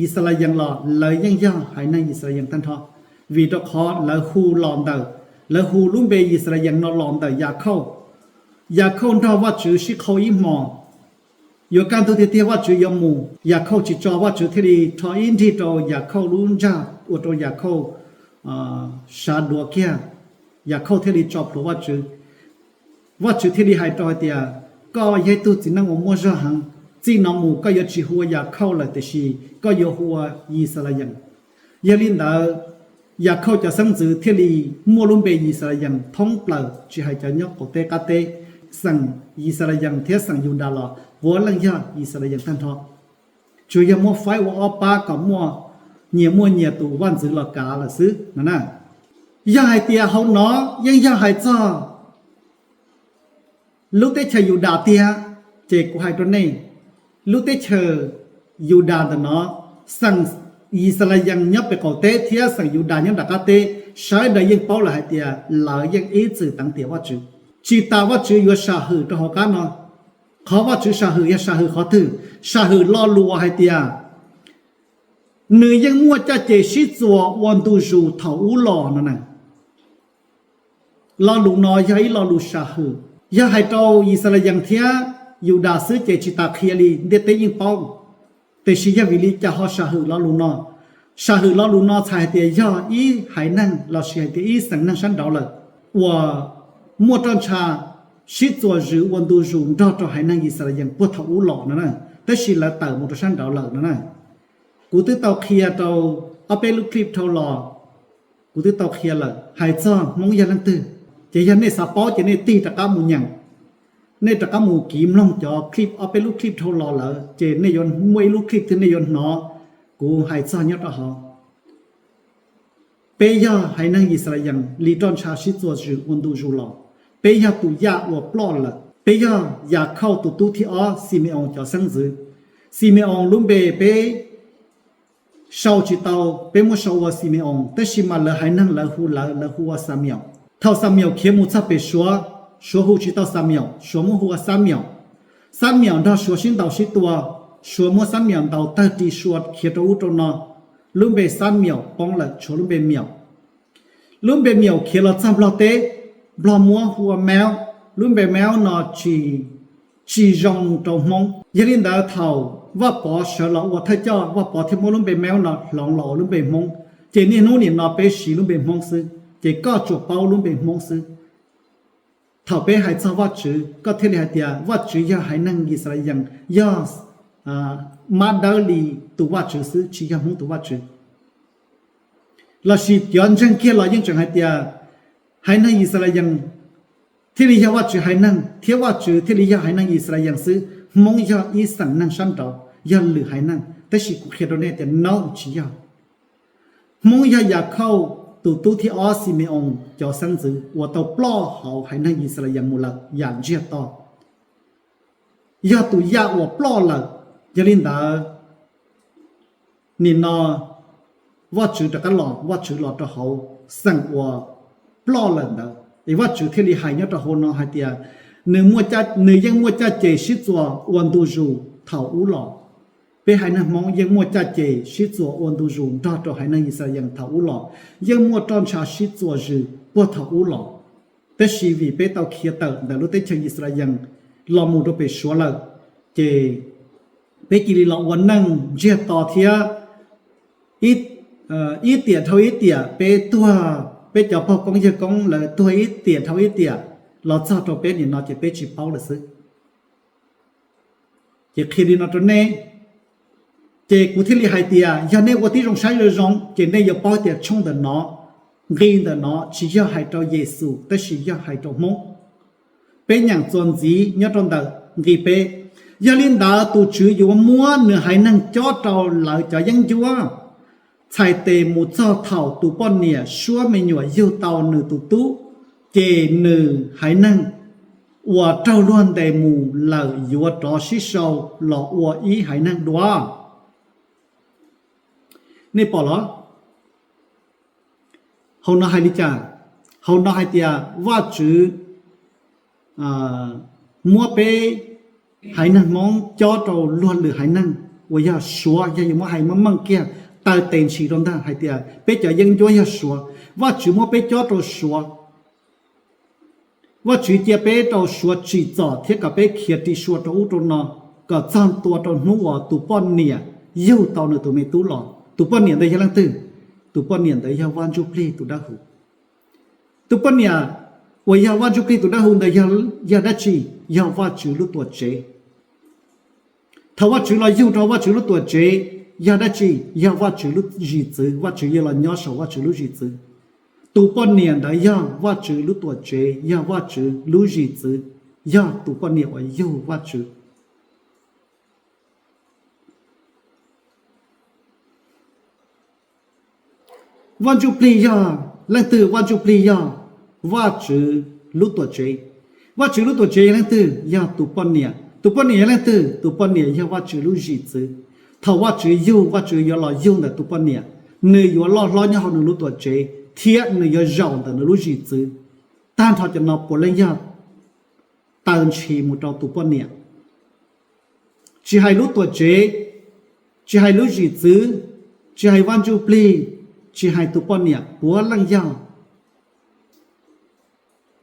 Yixalayees los lawv yeej yog haiv neeg Yixalayees tag nrho, vim rau qhov lawv hu los ntawm, lawv hu lub npe Yixalayees no los ntawm Yakhauj. Yakhauj nrog Vajtswv sib qhau ib hmos, yuav kaj ntug tiag tiag Vajtswv yuav mus, Yakhauj tsis tso, Vajtswv thiaj li rho ib nrig rau Yakhauj lub ntsag ua rau Yakhauj sav duav kiag, Yakhauj thiaj li tso plhuav Vajtswv. Vajtswv thiaj li hais rau hais tias, koj yog ib tug txiv neej uas muaj zog heev, txij no mus koj yuav tsis hu ua Yakhauj lawm, tiam sis koj yuav hu ua Yixalayees. Yog li ntawd, Yakhauj cov xeeb ntxwv thiaj li muaj lub npe Yixalayees thoob plaws, tsis hais cov nyob qaum teb qab teb. Xeem Yixalayees thiab xeem Yudas los puav leej yog Yixalayees tag nrho, tsuas yog muab faib ua ob pab kom muaj nyias muaj nyias tus vaj ntxwv los kav lawm xwb no na. Yog hais tias hauv no yeej yog hais txog lub teb chaws Yudas tiag, ces kuv hais rau nej, lub teb chaws Yudas ntawm no, xeem Yixalayees nyob pem qaum teb thiab xeem Yudas nyob nram qab teb, sawv daws yeej paub lawm hais tias lawv yeej ib txwm teev tiam Vajtswv. Tsis tas Vajtswv yuav sam hwm rau hauv qab no. Qhov Vajtswv sam hwm yog sam hwm qhov twg? Sam hwm lo lus uas hais tias nws yeej muaj caj ces sib txuas ua ntu zus thaum ub los no na. Lo lus no yog ib lo lus sam hwm. Yog hais rau Yixalayees thiab Yudas xwb ces tsis tas qhia li, ntiaj teb yeej paub. Tiam sis yog vim li cas ho sam hwm lo lus no? Sam hwm lo lus no txhais hais tias yog ib haiv neeg lossis hais tias ib xeem neeg sab nraud lawm uas muaj roj ntsha sib txuas zws ua ntu zus nrog rau haiv neeg Yixalayees puag thaum ub los no na, tab sis lawv tawm mus rau sab nraud lawm no na. Kuv twb tau qhia rau ob peb lub clip dhau los, kuv twb tau qhia lawm hais txog Hmoob yog leej twg. Ces yog nej xav paub ces nej tig rov qab mus nyeem, nej rov qab mus kiv mloog cov clip, ob peb lub clip dhau los lawm ces nej yuav muaj ib lub clip twg nej yuav hnov kuv hais txog nyob rau hauv. Peb yog haiv neeg Yixalayees li roj ntsha sib txuas zws ua ntu zus los. Peb yog tus yaj uas ploj lawm. Peb yog Yakhauj tus tub thib ob Xime-oos cov xeeb ntxwv. Xime-oos lub npe peb sau tsis tau, peb muab sau ua Xime-oos, tab sis mas lawv haiv neeg lawv hu lawv, lawv hu ua Xamiaus. Thaum Xamiaus khiav mus txog pem Suav, Suav hu tsis tau Xamiaus, Suav muab hu ua Xamiaus. Xamiaus nrog Suav sib ntaus sib tua, Suav muab Xamiaus ntaus tawg ri sua khiav rau ub rau no, lub npe Xamiaus poob lawm tshuav lub npe Miaus. Lub npe Miaus khiav los txog Nplog teb, Nplog muab hu ua Mauv, lub npe Mauv no tsis, tsis zoo rau Hmoob. Yog li ntawd thaum Vaj Pov sawv los ua thawj coj, Vaj Pov thiaj muab lub npe Mauv no hloov los ua lub npe Hmoob. Ces niaj hnub nim no peb siv lub npe Hmoob xwb, ces koj tsuas paub lub npe Hmoob xwb. Thaum peb hais txog Vajtswv, koj thiaj li hais tias Vajtswv yog haiv neeg Yixalayees, yog mab dawb li tus Vajtswv xwb, tsis yog Hmoob tus Vajtswv. Lossis cov ntseeg kiag los yeej tseem hais tias haiv neeg Yixalayees thiaj li yog Vajtswv haiv neeg, thiab Vajtswv thiaj li yog haiv neeg Yixalayees xwb, Hmoob yog ib xeem neeg sab nraud, yog lwm haiv neeg. Tab sis kuv qhia rau nej tias no tsis yog. Hmoob yog Yakhauj tus tub thib ob Xime-oos cov xeeb ntxwv uas tau ploj hauv haiv neeg Yixalayees mus lawm yam ntsiag to, yog tus yaj uas ploj lawm. Yog li ntawd, nim no Vajtswv rov qab los, Vajtswv los rau hauv xeem uas ploj lawm ntawd, es Vajtswv thiaj li hais nyob rau hauv no hais tias nws yeej muaj caj ces sib txuas ua ntu zus thaum ub los. Peb haiv neeg Hmoob yeej muaj caj ces sib txuas ua ntu zus nrog rau haiv neeg Yixalayees thaum ub los, yeej muaj roj ntsha sib txuas zws puag thaum ub los. Tab sis vim peb tau khiav tawm ntawm lub teb chaws Yixalayees los mus rau pem Suav lawm, ces peb cia li los ua neej ntsiag to thiab ib tiam dhau ib tiam peb tuag, peb cov pog koob yawg koob lawv tuag ib tiam dhau ib tiam los txog rau peb nim no ces peb tsis paub lawm xwb. Ces qhia li no rau nej, ces kuv thiaj li hais tias yog nej ua tib zoo saib zoo zoo ces nej yuav paub tias tshooj ntawm no, nqi ntawm no tsis yog hais rau Yexus tab sis yog hais rau Hmoob. Peb nyeem txuas ntxiv nyob rau ntawm nqi peb: Yog li ntawd tus Tswv yuav muab nws haiv neeg cob rau lawv cov yeeb ncuab. Txhais tes mus txog thaum tus poj niam suab me nyuam yug tau nws tus tub, ces nws haiv neeg uas raug luag ntes mus lawm yuav rov sib sau los ua ib haiv neeg dua. Nej pom los? Hauv no hais li cas? Hauv no hais tias Vajtswv muab peb haiv neeg Hmoob cob rau luag lwm haiv neeg uas yog Suav, yog yuav muab hais meej meej kiag taw tes ntshis rau ntag hais tias peb cov yeeb ncuab yog Suav, Vajtswv muab peb cob rau Suav. Vajtswv cia peb rau Suav tsim txom thiab kom peb khiav ri sua rau ub rau no, kom txog ntua rau hnub uas tus poj niam yug tau nws tus me tub los. Tus poj niam ntawd yog leej twg? Tus poj niam ntawd yog Vaj Ntsuj Plig tus dawb huv. Tus poj niam uas yog Vaj Ntsuj Plig tus dawb huv ntawd yog dab tsi? Yog Vajtswv lub Tuam Tsev. Thaum Vajtswv los yug rau Vajtswv lub Tuam Tsev, yog dab tsi? Yog Vajtswv lub zim txwv, Vajtswv yuav los nyob saum Vajtswv lub zim txwv. Tus poj niam ntawd yog Vajtswv lub Tuam Tsev, yog Vajtswv lub zim txwv, yog tus poj niam uas yug Vajtswv. Vaj Ntsuj Plig yog leej twg? Vaj Ntsuj Plig yog Vajtswv lub Tuam Tsev. Vajtswv lub Tuam Tsev yog leej twg? Yog tus poj niam. Tus poj niam yog leej twg? Tus poj niam yog Vajtswv lub zim txwv. Thaum Vajtswv yug, Vajtswv yuav los yug ntawm tus poj niam, nws yuav loj hlob nyob hauv nws lub Tuam Tsev thiab nws yuav zaum ntawm nws lub zim txwv. Tag nrho cov no puav leej yog taw ntshis mus rau tus poj niam. Tsis hais lub Tuam Tsev, tsis hais lub zim txwv, tsis hais Vaj Ntsuj Plig, tsis hais tus poj niam, puav leej yog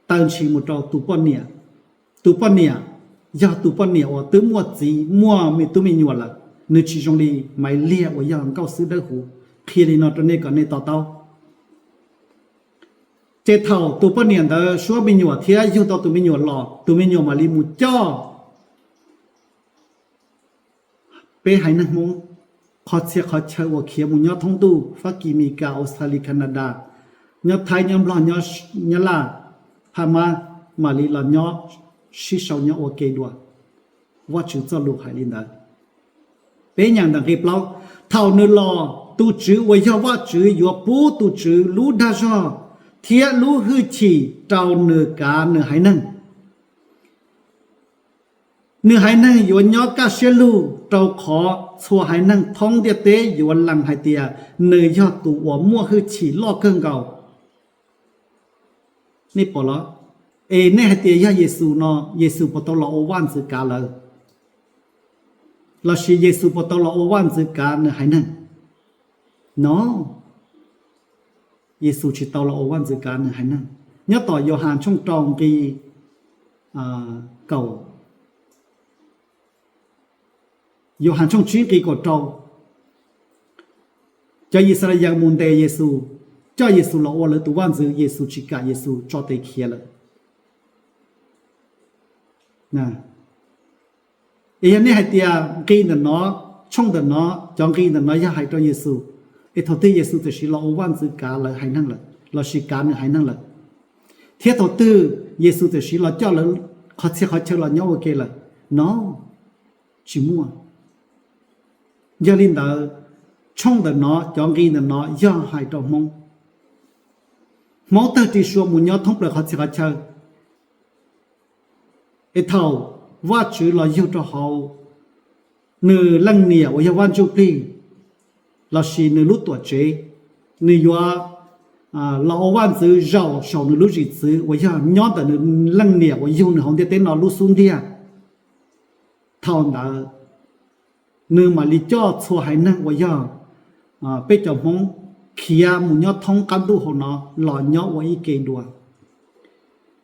taw ntshis mus rau tus poj niam. Tus poj niam yog tus poj niam uas twb muaj txiv muaj me tub me nyuam lawm, nws tsis zoo li Maiv Liag uas yog nkauj xwb dawb huv. Qhia li no rau nej kom nej to taub. Ces thaum tus poj niam ntawd suab me nyuam thiab yug tau tus me nyuam los, tus me nyuam mam li mus coj peb haiv neeg Hmoob qhov txhia qhov chaw uas khiav mus nyob thoob ntuj Fab Kis, Mis Kas, Australia, Canada, nyob Thaib, nyob Nplog, nyob Laj, Phaj Mab, mam li los nyob sib sau nyob ua ke dua. Vajtswv txoj lus hais li ntawd. Peb nyam ntawm nqe plaub, thaum nws los, tus Tswv uas yog Vajtswv yuav pub tus Tswv lub dag zog thiab lub hwj chim rau nws kav nws haiv neeg. Nws haiv neeg yuav nyob kaj siab lug, rau qhov txhua haiv neeg thoob ntiaj teb yuav lees hais tias nws yog tus uas muaj hwj chim loj kawg nkaus. Nej pom los? Es nej hais tias yog Yexus no, Yexus puas tau los ua vaj ntxwv kav lawv? Lossis Yexus puas tau los ua vaj ntxwv kav nws haiv neeg? No, Yexus tsis tau los ua vaj ntxwv kav nws haiv neeg. Nyob tom Yauhas tshooj rau nqi kaum, Yauhas tshooj tsib nqi kaum rau, cov Yixalayees mus ntes Yexus, coj Yexus los ua lawv tus vaj ntxwv, Yexus tsis kam, Yexus tso tes khiav lawm. Es yog nej hais tias nqi ntawm no, tshooj ntawm no, cov nqi ntawm no yog hais rau Yexus, es thaum twg Yexus txawm siv los ua vaj ntxwv kav lawv haiv neeg lawm, lossis kav nws haiv neeg lawm? Thiab thaum twg Yexus txawm siv los coj lawv qhov txhia qhov chaw los nyob ua ke lawm? No, tsis muaj. Yog li ntawd, tshooj ntawm no, cov nqi ntawm no yog hais rau Hmoob. Hmoob tawg ris sua mus nyob thoob plaws qhov txhia qhov chaw. Es thaum Vajtswv los yug rau hauv nws leej niam uas yog Vaj Ntsuj Plig, lossis nws lub tuam tsev, nws yuav los ua vaj ntxwv zaum saum nws lub zim txwv uas yog nyob ntawm nws leej niam uas yug nws hauv ntiaj teb no lub xub ntiag. Thaum ntawd nws mam li coj txhua haiv neeg uas yog peb cov Hmoob khiav mus nyob thoob qab ntuj hauv no los nyob ua ib ke dua.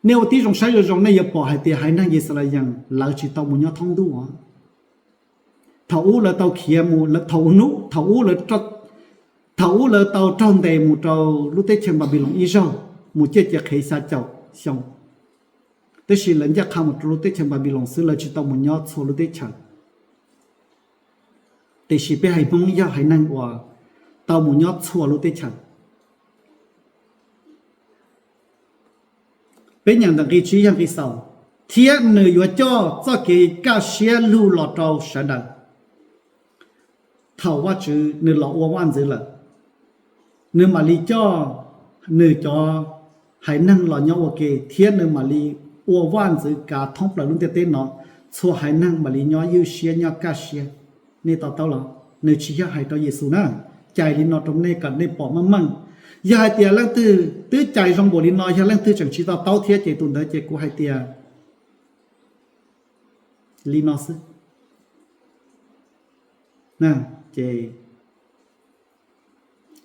Nej ua tib zoo saib zoo zoo nej yuav pom hais tias haiv neeg Yixalayees lawv tsis tau mus nyob thoob ntuj os. Thaum ub lawv tau khiav mus, thaum ub, thaum ub lawv, thaum ub lawv tau raug ntes mus rau lub teb chaws Npanpiloos ib zaug, mus ciaj cia qhev xya caum xyoo. Tab sis lawv ncaj qha mus rau lub teb chaws Npanpiloos xwb, lawv tsis tau mus nyob txhua lub teb chaws. Tiam sis peb haiv Hmoob yog haiv neeg uas tau mus nyob txhua lub teb chaws. Peb nyam ntawm nqi tsib yog nqi xaus, thiab nws yuav coj txoj kev kaj siab lug los rau sawv daws. Thaum Vajtswv nws los ua vaj ntxwv lawm, nws mam li coj nws cov haiv neeg los nyob ua ke, thiab nws mam li ua vaj ntxwv kav thoob plaws lub ntiaj teb no, txhua haiv neeg mam li nyob ywj siab nyob kaj siab. Nej to taub los? Nws tsis yog hais rau Yexus na. Cais li no rau nej kom nej pom meej meej. Yog hais tias leej twg twb cais zoo npaum li no, yog leej twg tseem tsis to taub thiab ces tus ntawd ces kuv hais tias li no xwb. Ces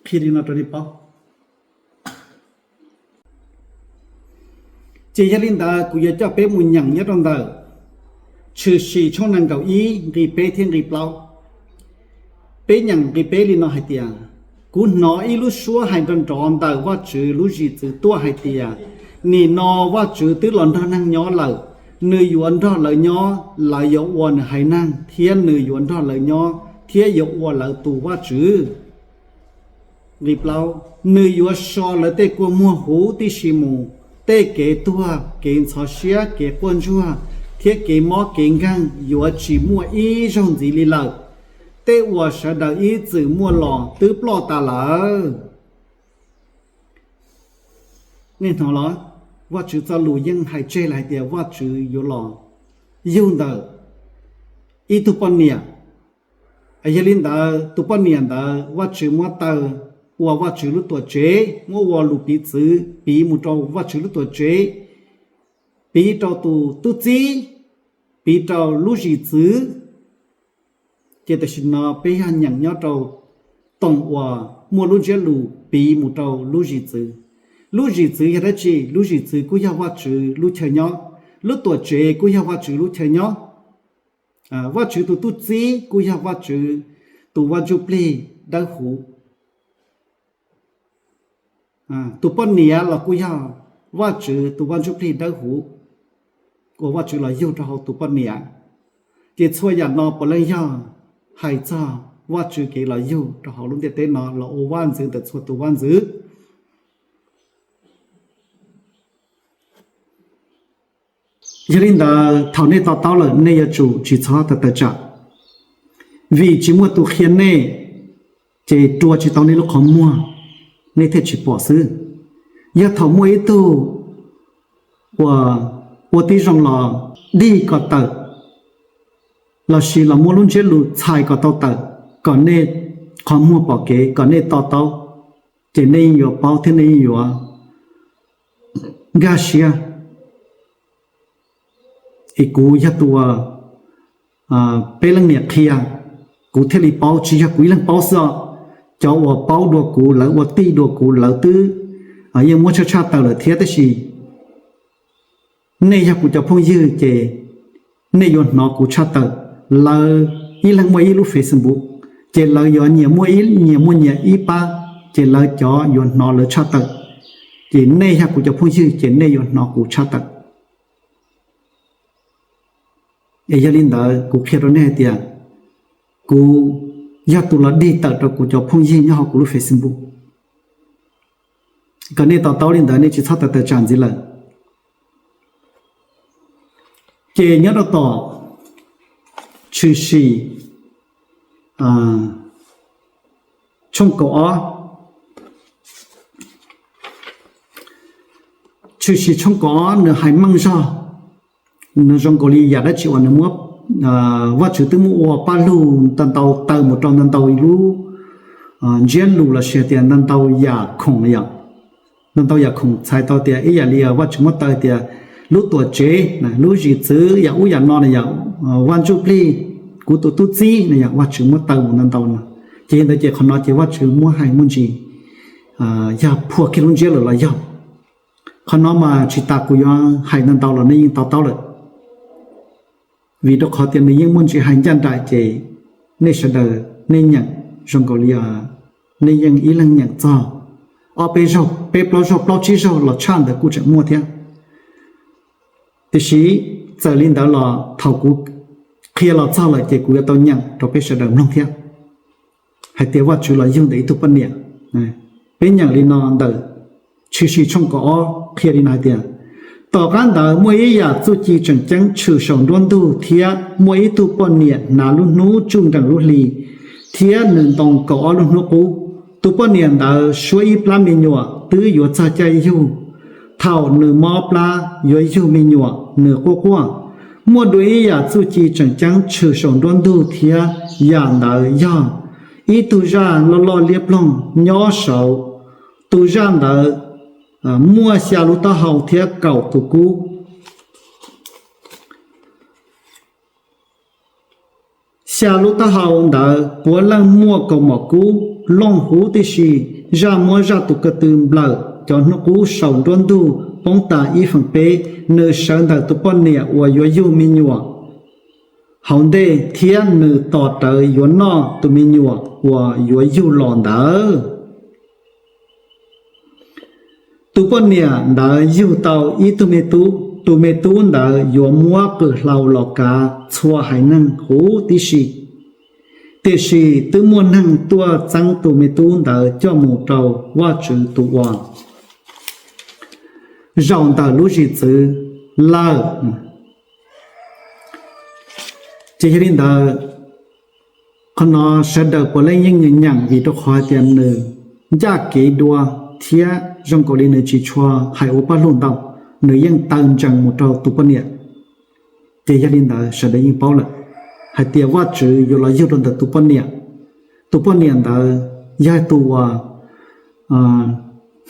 qhia li no rau nej paub. Ces yog li ntawd kuv yuav coj peb mus nyeem nyob rau ntawm Tshwm Sim tshooj nees nkaum ib nqi peb thiab nqi plaub. Peb nyeem nqi peb li no hais tias, kuv hnov ib lub suab hais nrov nrov ntawm Vajtswv lub zim txwv tuaj hais tias, nim no Vajtswv twb los nrog neeg nyob lawm, nws yuav nrog lawv nyob, lawv yuav ua nws haiv neeg, thiab nws yuav nrog lawv nyob thiab yuav ua lawv tus Vajtswv. Nqi plaub, nws yuav so lawv tej kua muag huv tib si mus, tej kev tuag, kev ntxhov siab, kev quaj ntsuag, thiab kev mob kev nkeeg yuav tsis muaj ib zaug ntxiv li lawm. Tej uas sawv daws ib txwm muaj los twb ploj tas lawm. Nej hnov los? Vajtswv txoj lus yeej hais tseg los hais tias Vajtswv yuav los yug ntawm ib tug poj niam. Yog li ntawd tus poj niam ntawd Vajtswv muab taw ua Vajtswv lub tuam tsev, muab ua lus piv txwv piv mus rau Vajtswv lub tuam tsev, piv rau tus tub txib, piv rau lub zim txwv. Ces tam sim no peb yog nyeem nyob rau toom uas muaj lub ntsiab lus piv mus rau lub zim txwv. Lub zim txwv yog dab tsi? Lub zim txwv kuj yog Vajtswv lub chaw nyob, lub tuam tsev kuj yog Vajtswv lub chaw nyob. Vajtswv tus tub txib kuj yog Vajtswv tus Vaj Ntsuj Plig Dawb Huv. Tus poj niam los kuj yog Vajtswv tus Vaj Ntsuj Plig Dawb Huv uas Vajtswv los yug rau hauv tus poj niam. Ces txhua yam no puav leej yog hais txog Vajtswv kev los yug rau hauv lub ntiaj teb no los ua vaj ntxwv ntawm txhua tus vaj ntxwv. Yog li ntawd thaum nej to taub lawm nej yuav tsum tsis txhob tawm tawm tsam, vim tsis muaj tus qhia nej, ces rua tsis tau nej lub qhov muag, nej thiaj tsis pom xwb. Yog thaum muaj ib tug uas ua tib zoo los dig kom tawm, lossis los muab lub ntsiab lus txhais kom tau tawm, kom nej qhov muag pom kev, kom nej to taub, ces nej yeej yuav paub thiab nej yeej yuav nkag siab. Es kuv yog tus uas peb leej niam qhia, kuv thiaj li paub, tsis yog kuv ib leeg paub xwb os. Cov uas paub dua kuv, lawv ua tij dua kuv, lawv twb yeej muab tshaj tshaj tawm lawm thiab, tab sis nej yog kuv cov phooj ywg ces nej yuav hnov kuv tshaj tawm. Lawv ib leeg muaj ib lub Facebook, ces lawv yuav nyias muaj ib, nyias muaj nyias ib pab, ces lawv cov yuav hnov lawv tshaj tawm. Ces nej yog kuv cov phooj ywg ces nej yuav hnov kuv tshaj tawm. Es yog li ntawd kuv qhia rau nej hais tias kuv yog tus los dig tawm rau kuv cov phooj ywg nyob hauv kuv lub Facebook. Kom nej to taub li ntawd, nej tsis txhob tawm tawm tsam ntxiv lawm. Ces nyob rau tom Tshwm Sim tshooj kaum ob, Tshwm Sim tshooj kaum ob nws hais meej zog, nws zoo nkaus li yam dab tsi uas nws muab, Vajtswv twb muab ua paj lug ntau ntau taw mus rau ntau ntau lub ntsiab lus lossis tias ntau ntau yam khoom yom. Ntau ntau yam khoom txhais tau tias ib yam li Vajtswv muab taw tias lub tuam tsev, lub zim txwv, yam ub yam no na yom, Vaj Ntsuj Plig, kuv tus tub txib na yom, Vajtswv muab taw mus ntau ntau no. Ces yog ntawd ces qhov no ces Vajtswv muab hais muaj ntsis, yog phua kiag lub ntsiab lawm los yog. Qhov no mas tsis tas kuv yuav hais ntau ntau los nej yeej to taub lawm. Vim rau qhov tias nws yeej muaj ntsis hais ncaj nraim ces nej sawv daws nej nyeem zoo nkaus li nej yeej ib leeg nyeem txog ob peb zaug, peb plaub zaug, plaub tsib zaug los tshaj ntawd kuj tseem muaj thiab. Tiam sis txawm li ntawd los thaum kuv qhia los txog lawm ces kuv yuav tau nyeem rau peb sawv daws mloog thiab, hais tias Vajtswv los yug ntawm ib tug poj niam. Peb nyeem li no ntawm Tshwm Sim tshooj kaum ob qhia li no hais tias, tom qab ntawd muaj ib yam txuj ci tseem ceeb tshwm saum nruab ntug thiab muaj ib tug poj niam hnav lub hnub tsuj nrees lub hli, thiab nws ntoo kaum ob lub hnub qub. Tus poj niam ntawd suab ib plab me nyuam twb yuav txog caij yug. Thaum nws mob plab yuav yug me nyuam, nws quaj quaj. Muaj dua ib yam txuj ci tseem ceeb tshwm saum nruab ntug thiab, yam ntawd yog ib tug zaj loj loj liab ploog nyob saud. Tus zaj ntawd muaj xya lub taub hau thiab kaum tus kub. Xya lub taub hau ntawd puav leej muaj kaus mom kub looj huv tib si. Zaj muab zaj tus ko tw nplawm cov hnub qub saum nruab ntug poob tas ib feem peb. Nws sawv ntawm tus poj niam uas yuav yug me nyuam hauv ntej thiab nws tos rawv yuav noj tus me nyuam uas yuav yug los ntawd. Tus poj niam ntawd yug tau ib tug me tub, tus me tub ntawd yuav muab qws hlau los kav txhua haiv neeg huv tib si. Tiam sis twb muaj neeg tuaj txeeb tus me tub ntawd coj mus rau Vajtswv tus uas zaum ntawm lub zim txwv lawm. Ces yog li ntawd, qhov no sawv daws puav leej yeej nyeem vim rau qhov hais tias nws ncaj kev dua thiab zoo nkaus li nws tsis tshua hais ua paj lug ntau, nws yeej taw ntsees mus rau tus poj niam. Ces yog li ntawd sawv daws yeej paub lawm hais tias Vajtswv yuav los yug rau ntawm tus poj niam. Tus poj niam ntawd yog tus uas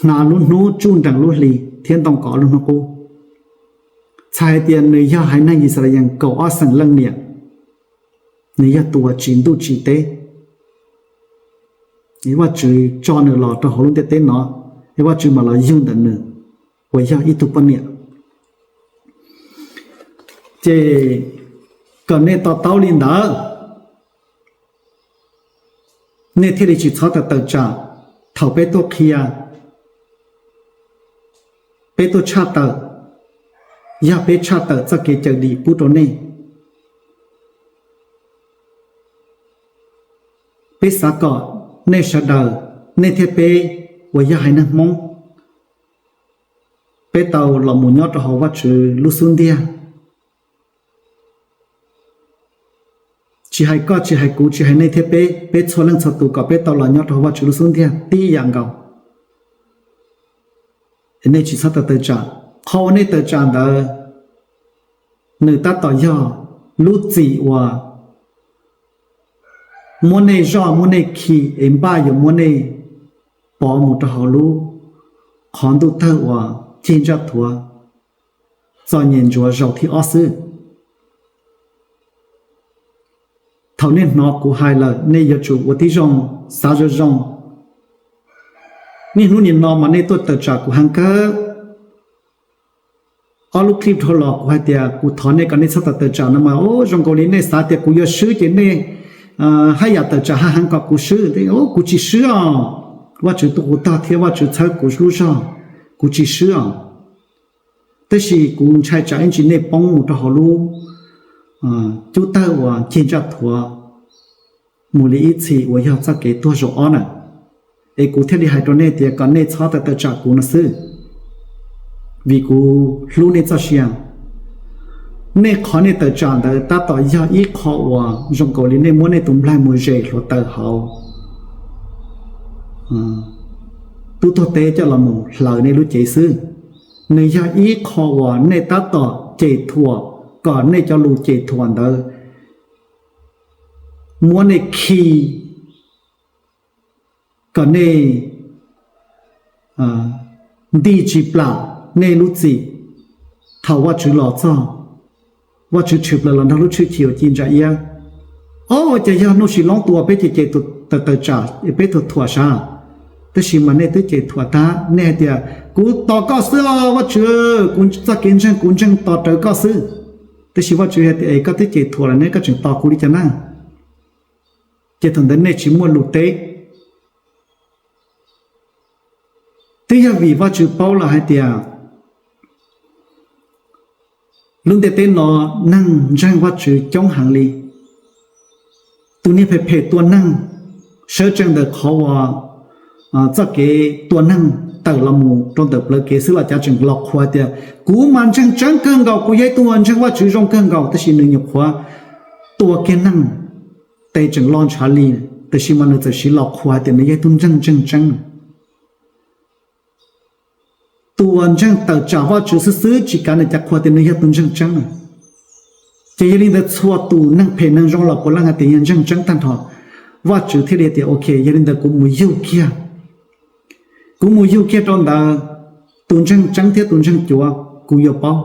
hnav lub hnub tsuj nrees lub hli thiab ntoo kaum ob lub hnub qub. Txhais hais tias nws yog haiv neeg Yixalayees kaum ob xeem leej niam, nws yog tus uas tsim ntuj tsim teb. Vajtswv tso nws los rau hauv lub ntiaj teb no, es Vajtswv mam los yug ntawm nws uas yog ib tug poj niam. Ces kom nej to taub li ntawd, nej thiaj li tsis txhob tawm tawm tsam thaum peb tuaj qhia Peb tuaj tshaj tawm, yog peb tshaj tawm txoj kev cawm dim pub rau nej. Peb xav kom nej sawv daws, nej thiab peb uas yog haiv neeg Hmoob, peb tau los mus nyob rau hauv Vajtswv lub xub ntiag. Tsis hais koj, tsis hais kuv, tsis hais nej thiab peb, peb txhua leej txhua tus kom peb tau los nyob rau hauv Vajtswv lub xub ntiag tib yam nkaus. Nej tsis txhob tawm tawm tsam. Qhov uas nej tawm tsam ntawd, nws tab tom yog lub txim uas muab nej zoj muab nej khi es npaj yuav muab nej pov mus rau hauv lub qhov ntuj tawg uas cig ntsaj thuav txom nyem ntsuav zaus thib ob xwb. Thaum nej hnov kuv hais lawm nej yuav tsum ua tib zoo, xav zoo zoo. Niaj hnub nim no mas nej tuaj tawm tsam kuv heev kawg. Ob lub clip dhau los kuv hais tias kuv thov nej kom nej txhob tawm tawm tsam no mas, o, zoo nkaus li nej xav tias kuv yuav swb ces nej haj yam tawm tsam heev heev kom kuv swb. Kuv tsis swb os. Vajtswv tu kuv tog thiab Vajtswv txhawb kuv lub zog, kuv tsis swb os. Tab sis kuv ntshai tsam ib ntsis nej poob mus rau hauv lub cub tawg uas cig ntsaj thuav mus li ib txhis uas yog txoj kev tuag zaum ob na. Es kuv thiaj li hais rau nej tias kom nej txhob tawm tawm tsam kuv no xwb, vim kuv hlub nej txoj sia. Nej qhov nej tawm tsam ntawd tab tom yog ib qho uas zoo nkaus li nej muab nej tus nplaig mus zes hluav taws hauv tub tuag teb coj los mus hlawv nej lub cev xwb. Nws yog ib qho uas nej tab tom cem thuam, kom nej cov lus cem thuam ntawd muab nej khi, kom nej nti tsis plam nej lub txim. Thaum Vajtswv los txog, Vajtswv tshwm plaws los nrog lub tshwj chim uas ci ntsa iab. Ob, ua cas yog Nuj Sis Loob tus uas peb cem cem tawm tawm tsam peb thuam thuam sav? Tab sis mas nej twb cem thuam tag, nej hais tias kuv tos koj xwb os Vajtswv, kuv txoj kev ntseeg kuv ntseeg tos rawv koj xwb. Tab sis Vajtswv hais tias es koj twb cem thuam lawm ne, koj tseem tos kuv li cas na? Ces thaum ntawd nej tsis muaj lus teb. Twb yog vim Vajtswv paub lawm hais tias lub ntiaj teb no neeg ntseeg Vajtswv coob heev li. Tus niag phem phem tua neeg, sawv tsees ntawm qhov uas txoj kev tua neeg tawm los mus rau ntawm plawv kev xwb los cav tseem los qhuas tias kuv mas ntseeg tseeb kawg nkaus, kuv yog ib tug uas ntseeg Vajtswv zoo kawg nkaus, tab sis nws nyuam qhuav tua kiag neeg, tes tseem lo ntshav li, tab sis mas nws txawm siv los qhuas hais tias nws yog ib tug ntseeg ntseeg tseeb. Tus uas ntseeg tawm tsam Vajtswv xwb xwb tsis kav nws cav qhuas tias nws yog tus ntseeg tseeb. Ces yog li ntawd txhua tus neeg phem neeg zoo los puav leej hais tias yog ntseeg tseeb tag nrho. Vajtswv thiaj li tias ok, yog li ntawd kuv mus yug kiag, kuv mus yug kiag rau ntawd, tus ntseeg tseeb thiab tus ntseeg cuav kuv yuav paub.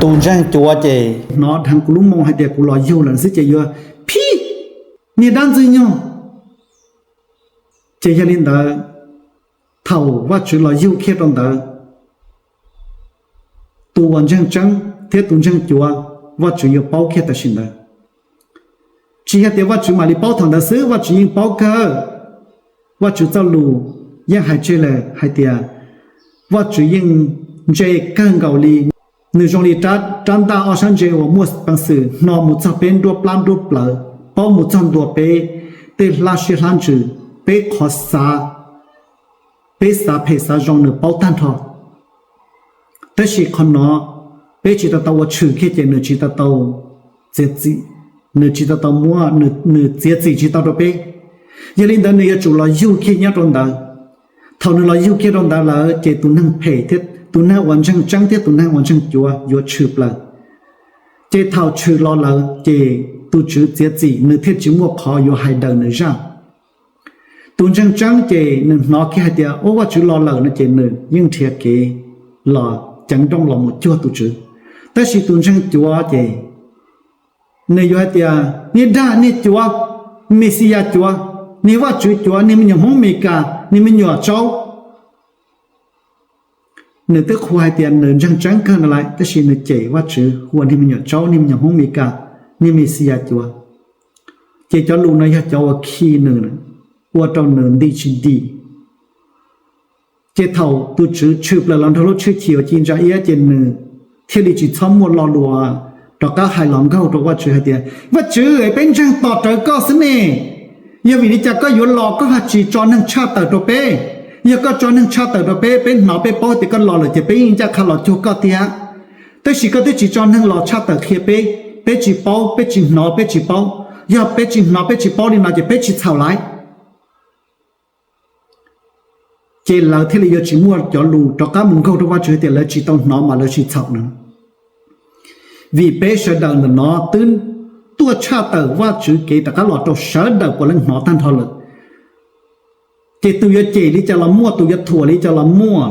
Tus ntseeg cuav ces hnov dheev kuv lub moo hais tias kuv los yug lawm xwb ces yuav phib niag dab ntxwg nyoog. Ces yog li ntawd, thaum Vajtswv los yug kiag rau ntawd, tus uas ntseeg tseeb thiab tus ntseeg cuav Vajtswv yuav paub kiag tam sim ntawd. Tsis yog tias Vajtswv mam li paub thaum ntawd xwb, Vajtswv yeej paub kawg. Vajtswv txoj lus yeej hais tseg lawm hais tias Vajtswv yeej ntse kawg nkaus li. Nws zoo li rab ntaj ob sab ntse uas muaj peev xwm hno mus txog peb nruab plab nruab plawv, paub mus txog ntua peb tej hlab siab hlab ntsws, peb qhov xav, peb xav phem xav zoo nws paub tag nrho. Tab sis qhov no peb tsis tau tau ua tshwm kiag ces nws tsis tau tau txiav txim, nws tsis tau tau muab, nws txiav txim tsis tau rau peb. Yog li ntawd nws yuav tsum los yug kiag nyob rau ntawd. Thaum nws los yug kiag rau ntawd lawm ces tus neeg phem thiab tus neeg uas ntseeg tseeb thiab tus neeg uas ntseeg cuav yuav tshwm plaws. Ces thaum tshwm los lawm ces tus Tswv txiav txim nws thiaj tsis muaj qhov yuav hais daws nws zaj. Tus ntseeg tseeb ces nws hnov kiag hais tias ua Vajtswv los lawm no ces nws yeej nrhiav kev los ceev nrooj los mus cuag tus Tswv. Tab sis tus ntseeg cuav ces nws yuav hais tias niag dag niag cuav, Mexiyas cuav, niag Vajtswv cuav, niag me nyuam Hmoob Mes Kas, niag me nyuam tsaub. Nws twb qhuas hais tias nws ntseeg tseeb kawg no lawm tab sis nws cem Vajtswv hu ua niag me nyuam tsaub, niag me nyuam Hmoob Mes Kas, niag Mexiyas cuav. Ces cov lus no yog cov uas khi nws, ua rau nws nti tsis dim. Ces thaum tus Tswv tshwm plaws los nrog lub tshwj chim uas ci ntsa iab ces nws thiaj li tsis txhob muaj lo lus rov qab hais los nkaug rau Vajtswv hais tias, Vajtswv, peb ntseeg tos rawv koj xwb ne. Yog vim li cas koj yuav los koj ho tsis tso neeg tshaj tawm rau peb? Yog koj tso neeg tshaj tawm rau peb, peb hnov peb paub tias koj los lawm ces peb yeej ncaj qha los cuag koj tiag. Tab sis koj twb tsis tso neeg los tshaj tawm qhia peb, peb tsis paub, peb tsis hnov, peb tsis paub. Yog peb tsis hnov peb tsis paub li no ces peb tsis txhaum lawm. Ces lawv thiaj li yuav tsis muaj cov lus rov qab mus nkaug rau Vajtswv tias lawv tsis tau hnov mas lawv tsis txhaum no. Vim peb sawv daws ntawm no twb tuaj tshaj tawm Vajtswv kev rov qab los rau sawv daws puav leej hnov tag nrho lawm. Ces tus yuav cem li cas los muaj, tus yuav thuam li cas los muaj.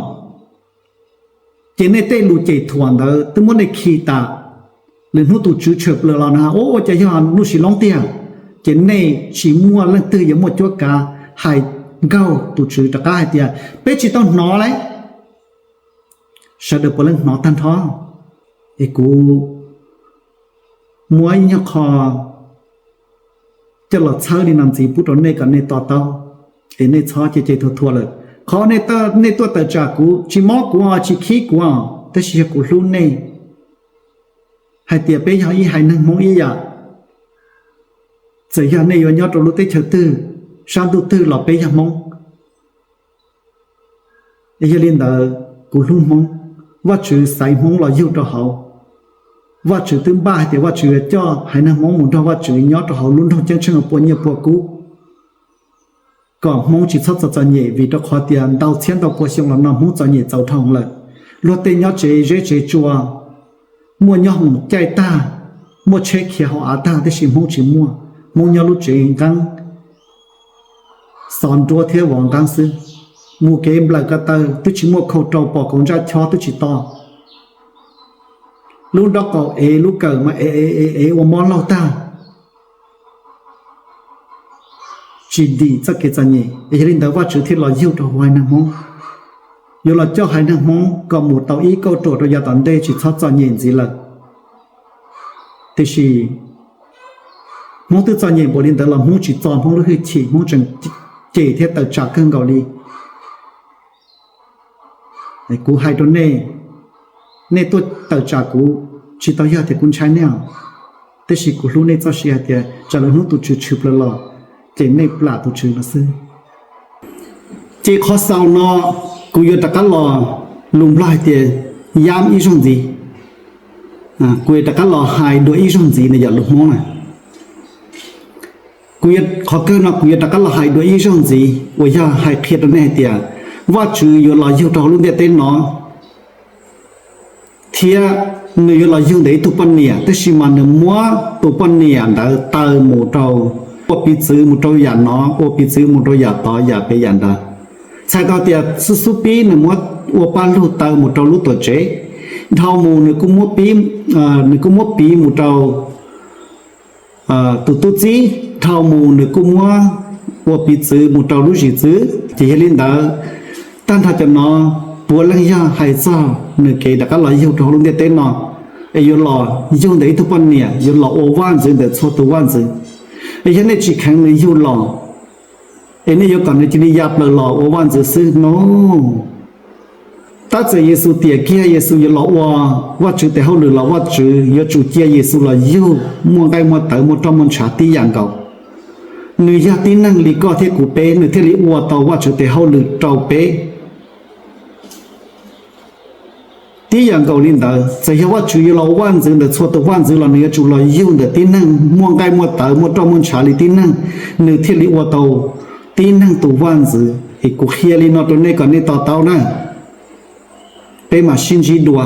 Ces nej tej lus cem thuam ntawd twb muab nej khi tas. Lwm hnub tus Tswv tshwm plaws los no, ua cas yog Nuj Sis Loob tiag? Ces nej tsis muaj leej twg yuav muaj cuab kav hais nkaug tus Tswv rov qab hais tias peb tsis tau hnov lawm. Sawv daws puav leej hnov tag nrho. Es kuv muab ib nyuag qho coj los txhawb li no ntxiv pub rau nej kom nej to taub, es nej txhob cem cem thuam thuam lawm. Qhov nej tuaj tawm tsam kuv tsis mob kuv os, tsis khib kuv os, tab sis yog kuv hlub nej. Hais tias peb yog ib haiv neeg Hmoob ib yam, txawm yog nej yuav nyob rau lub teb chaws twg, sab ntuj twg los peb yog Hmoob. Yog li ntawd kuv hlub Hmoob, Vajtswv xaiv Hmoob los yug rau hauv. Vajtswv twb npaj hais tias Vajtswv yuav coj haiv neeg Hmoob mus nrog Vajtswv nyob rau hauv lub nroog ceeb tsheej uas puas nyiaj puas kub, kom Hmoob tsis txhob txom txom nyem, vim rau qhov tias ntau txhiab ntau pua xyoo los no Hmoob txom nyem txaus dhau lawm. Luag tej nyob tsev zeb tsev tsua, muaj nyob hoom caij tag, muaj tsheb khiav hauv av tag, tiam sis Hmoob tsis muaj. Hmoob nyob lub tsev nqeeb, xov nruab thiab vov nqeeb xwb. Mus kev nplawm ko taw twb tsis muaj khau rau, pom kaus ntsaj chob twb tsis to. Lub nraub qaum ev lub kawm mas ev ev ev ua mob laug tag, tsis dim txoj kev txom nyem. Yog li ntawd Vajtswv thiaj los yug rau haiv neeg Hmoob, yuav los coj haiv neeg Hmoob kom mus tau ib kauj ruam rau yav tom ntej tsis txhob txom nyem ntxiv lawm. Tiam sis Hmoob twb txom nyem npaum li ntawd los Hmoob tsis txo Hmoob lub hwj chim, Hmoob tseem cem thiab tawm tsam kawg nkaus li. Kuv hais rau nej, nej tuaj tawm tsam kuv tsis tau yog tias kuv ntshai nej os, tab sis kuv hlub nej txoj sia hais tias tsam lwm hnub tus Tswv tshwm plaws los ces nej plam tus Tswv no xwb. Ces qhov xaus no kuv yuav rov qab los, lus Nplog hais tias yam ib zaug ntxiv, kuv yuav rov qab los hais dua ib zaug ntxiv no yog lus Hmoob na. Qhov kawg no kuv yuav rov qab los hais dua ib zaug ntxiv uas yog hais qhia rau nej hais tias Vajtswv yuav los yug rau hauv lub ntiaj teb no, thiab nws yuav los yug ntawm ib tug poj niam, tab sis mas nws muab tus poj niam ntawd taw mus rau, ua piv txwv mus rau yam no, ua piv txwv mus rau yam tod, yam pem yam ntawd. Txhais tau tias xub xub pib nws muab ua paj lug taw mus rau lub tuam tsev, dhau mus nws kuj muab pib, nws kuj muab piv mus rau tus tub txib, dhau mus nws kuj muab ua piv txwv mus rau lub zim txwv. Ces yog li ntawd, tag nrho cov no puav leej yog hais txog nws kev rov qab los yug rau hauv lub ntiaj teb no, es yuav los yug ntawm ib tug poj niam, yuav los ua vaj ntxwv ntawm txhua tus vaj ntxwv. Es yog nej tsis kheev nws yug los, es nej yuav kom nws cia li ya plaws los ua vaj ntxwv xwb no. Tab txawm Yexus tiam kiag Yexus yuav los ua Vajtswv tes hauj lwm los Vajtswv yuav tsum cia Yexus los yug muaj nqaij muaj tawv muaj roj muaj ntshav tib yam nkaus. Nws yog tib neeg li koj thiab kuv peb, nws thiaj li ua tau Vajtswv tes hauj lwm rau peb tib yam nkaus li ntawd. Txawm yog Vajtswv yuav los ua vaj ntxwv ntawm txhua tus vaj ntxwv los nws yuav tsum los yug ntawm tib neeg muaj nqaij muaj tawv muaj roj muaj ntshav li tib neeg, nws thiaj li ua tau tib neeg tus vaj ntxwv. Es kuv qhia li no rau nej kom nej to taub na. Peb mam sib ntsib dua.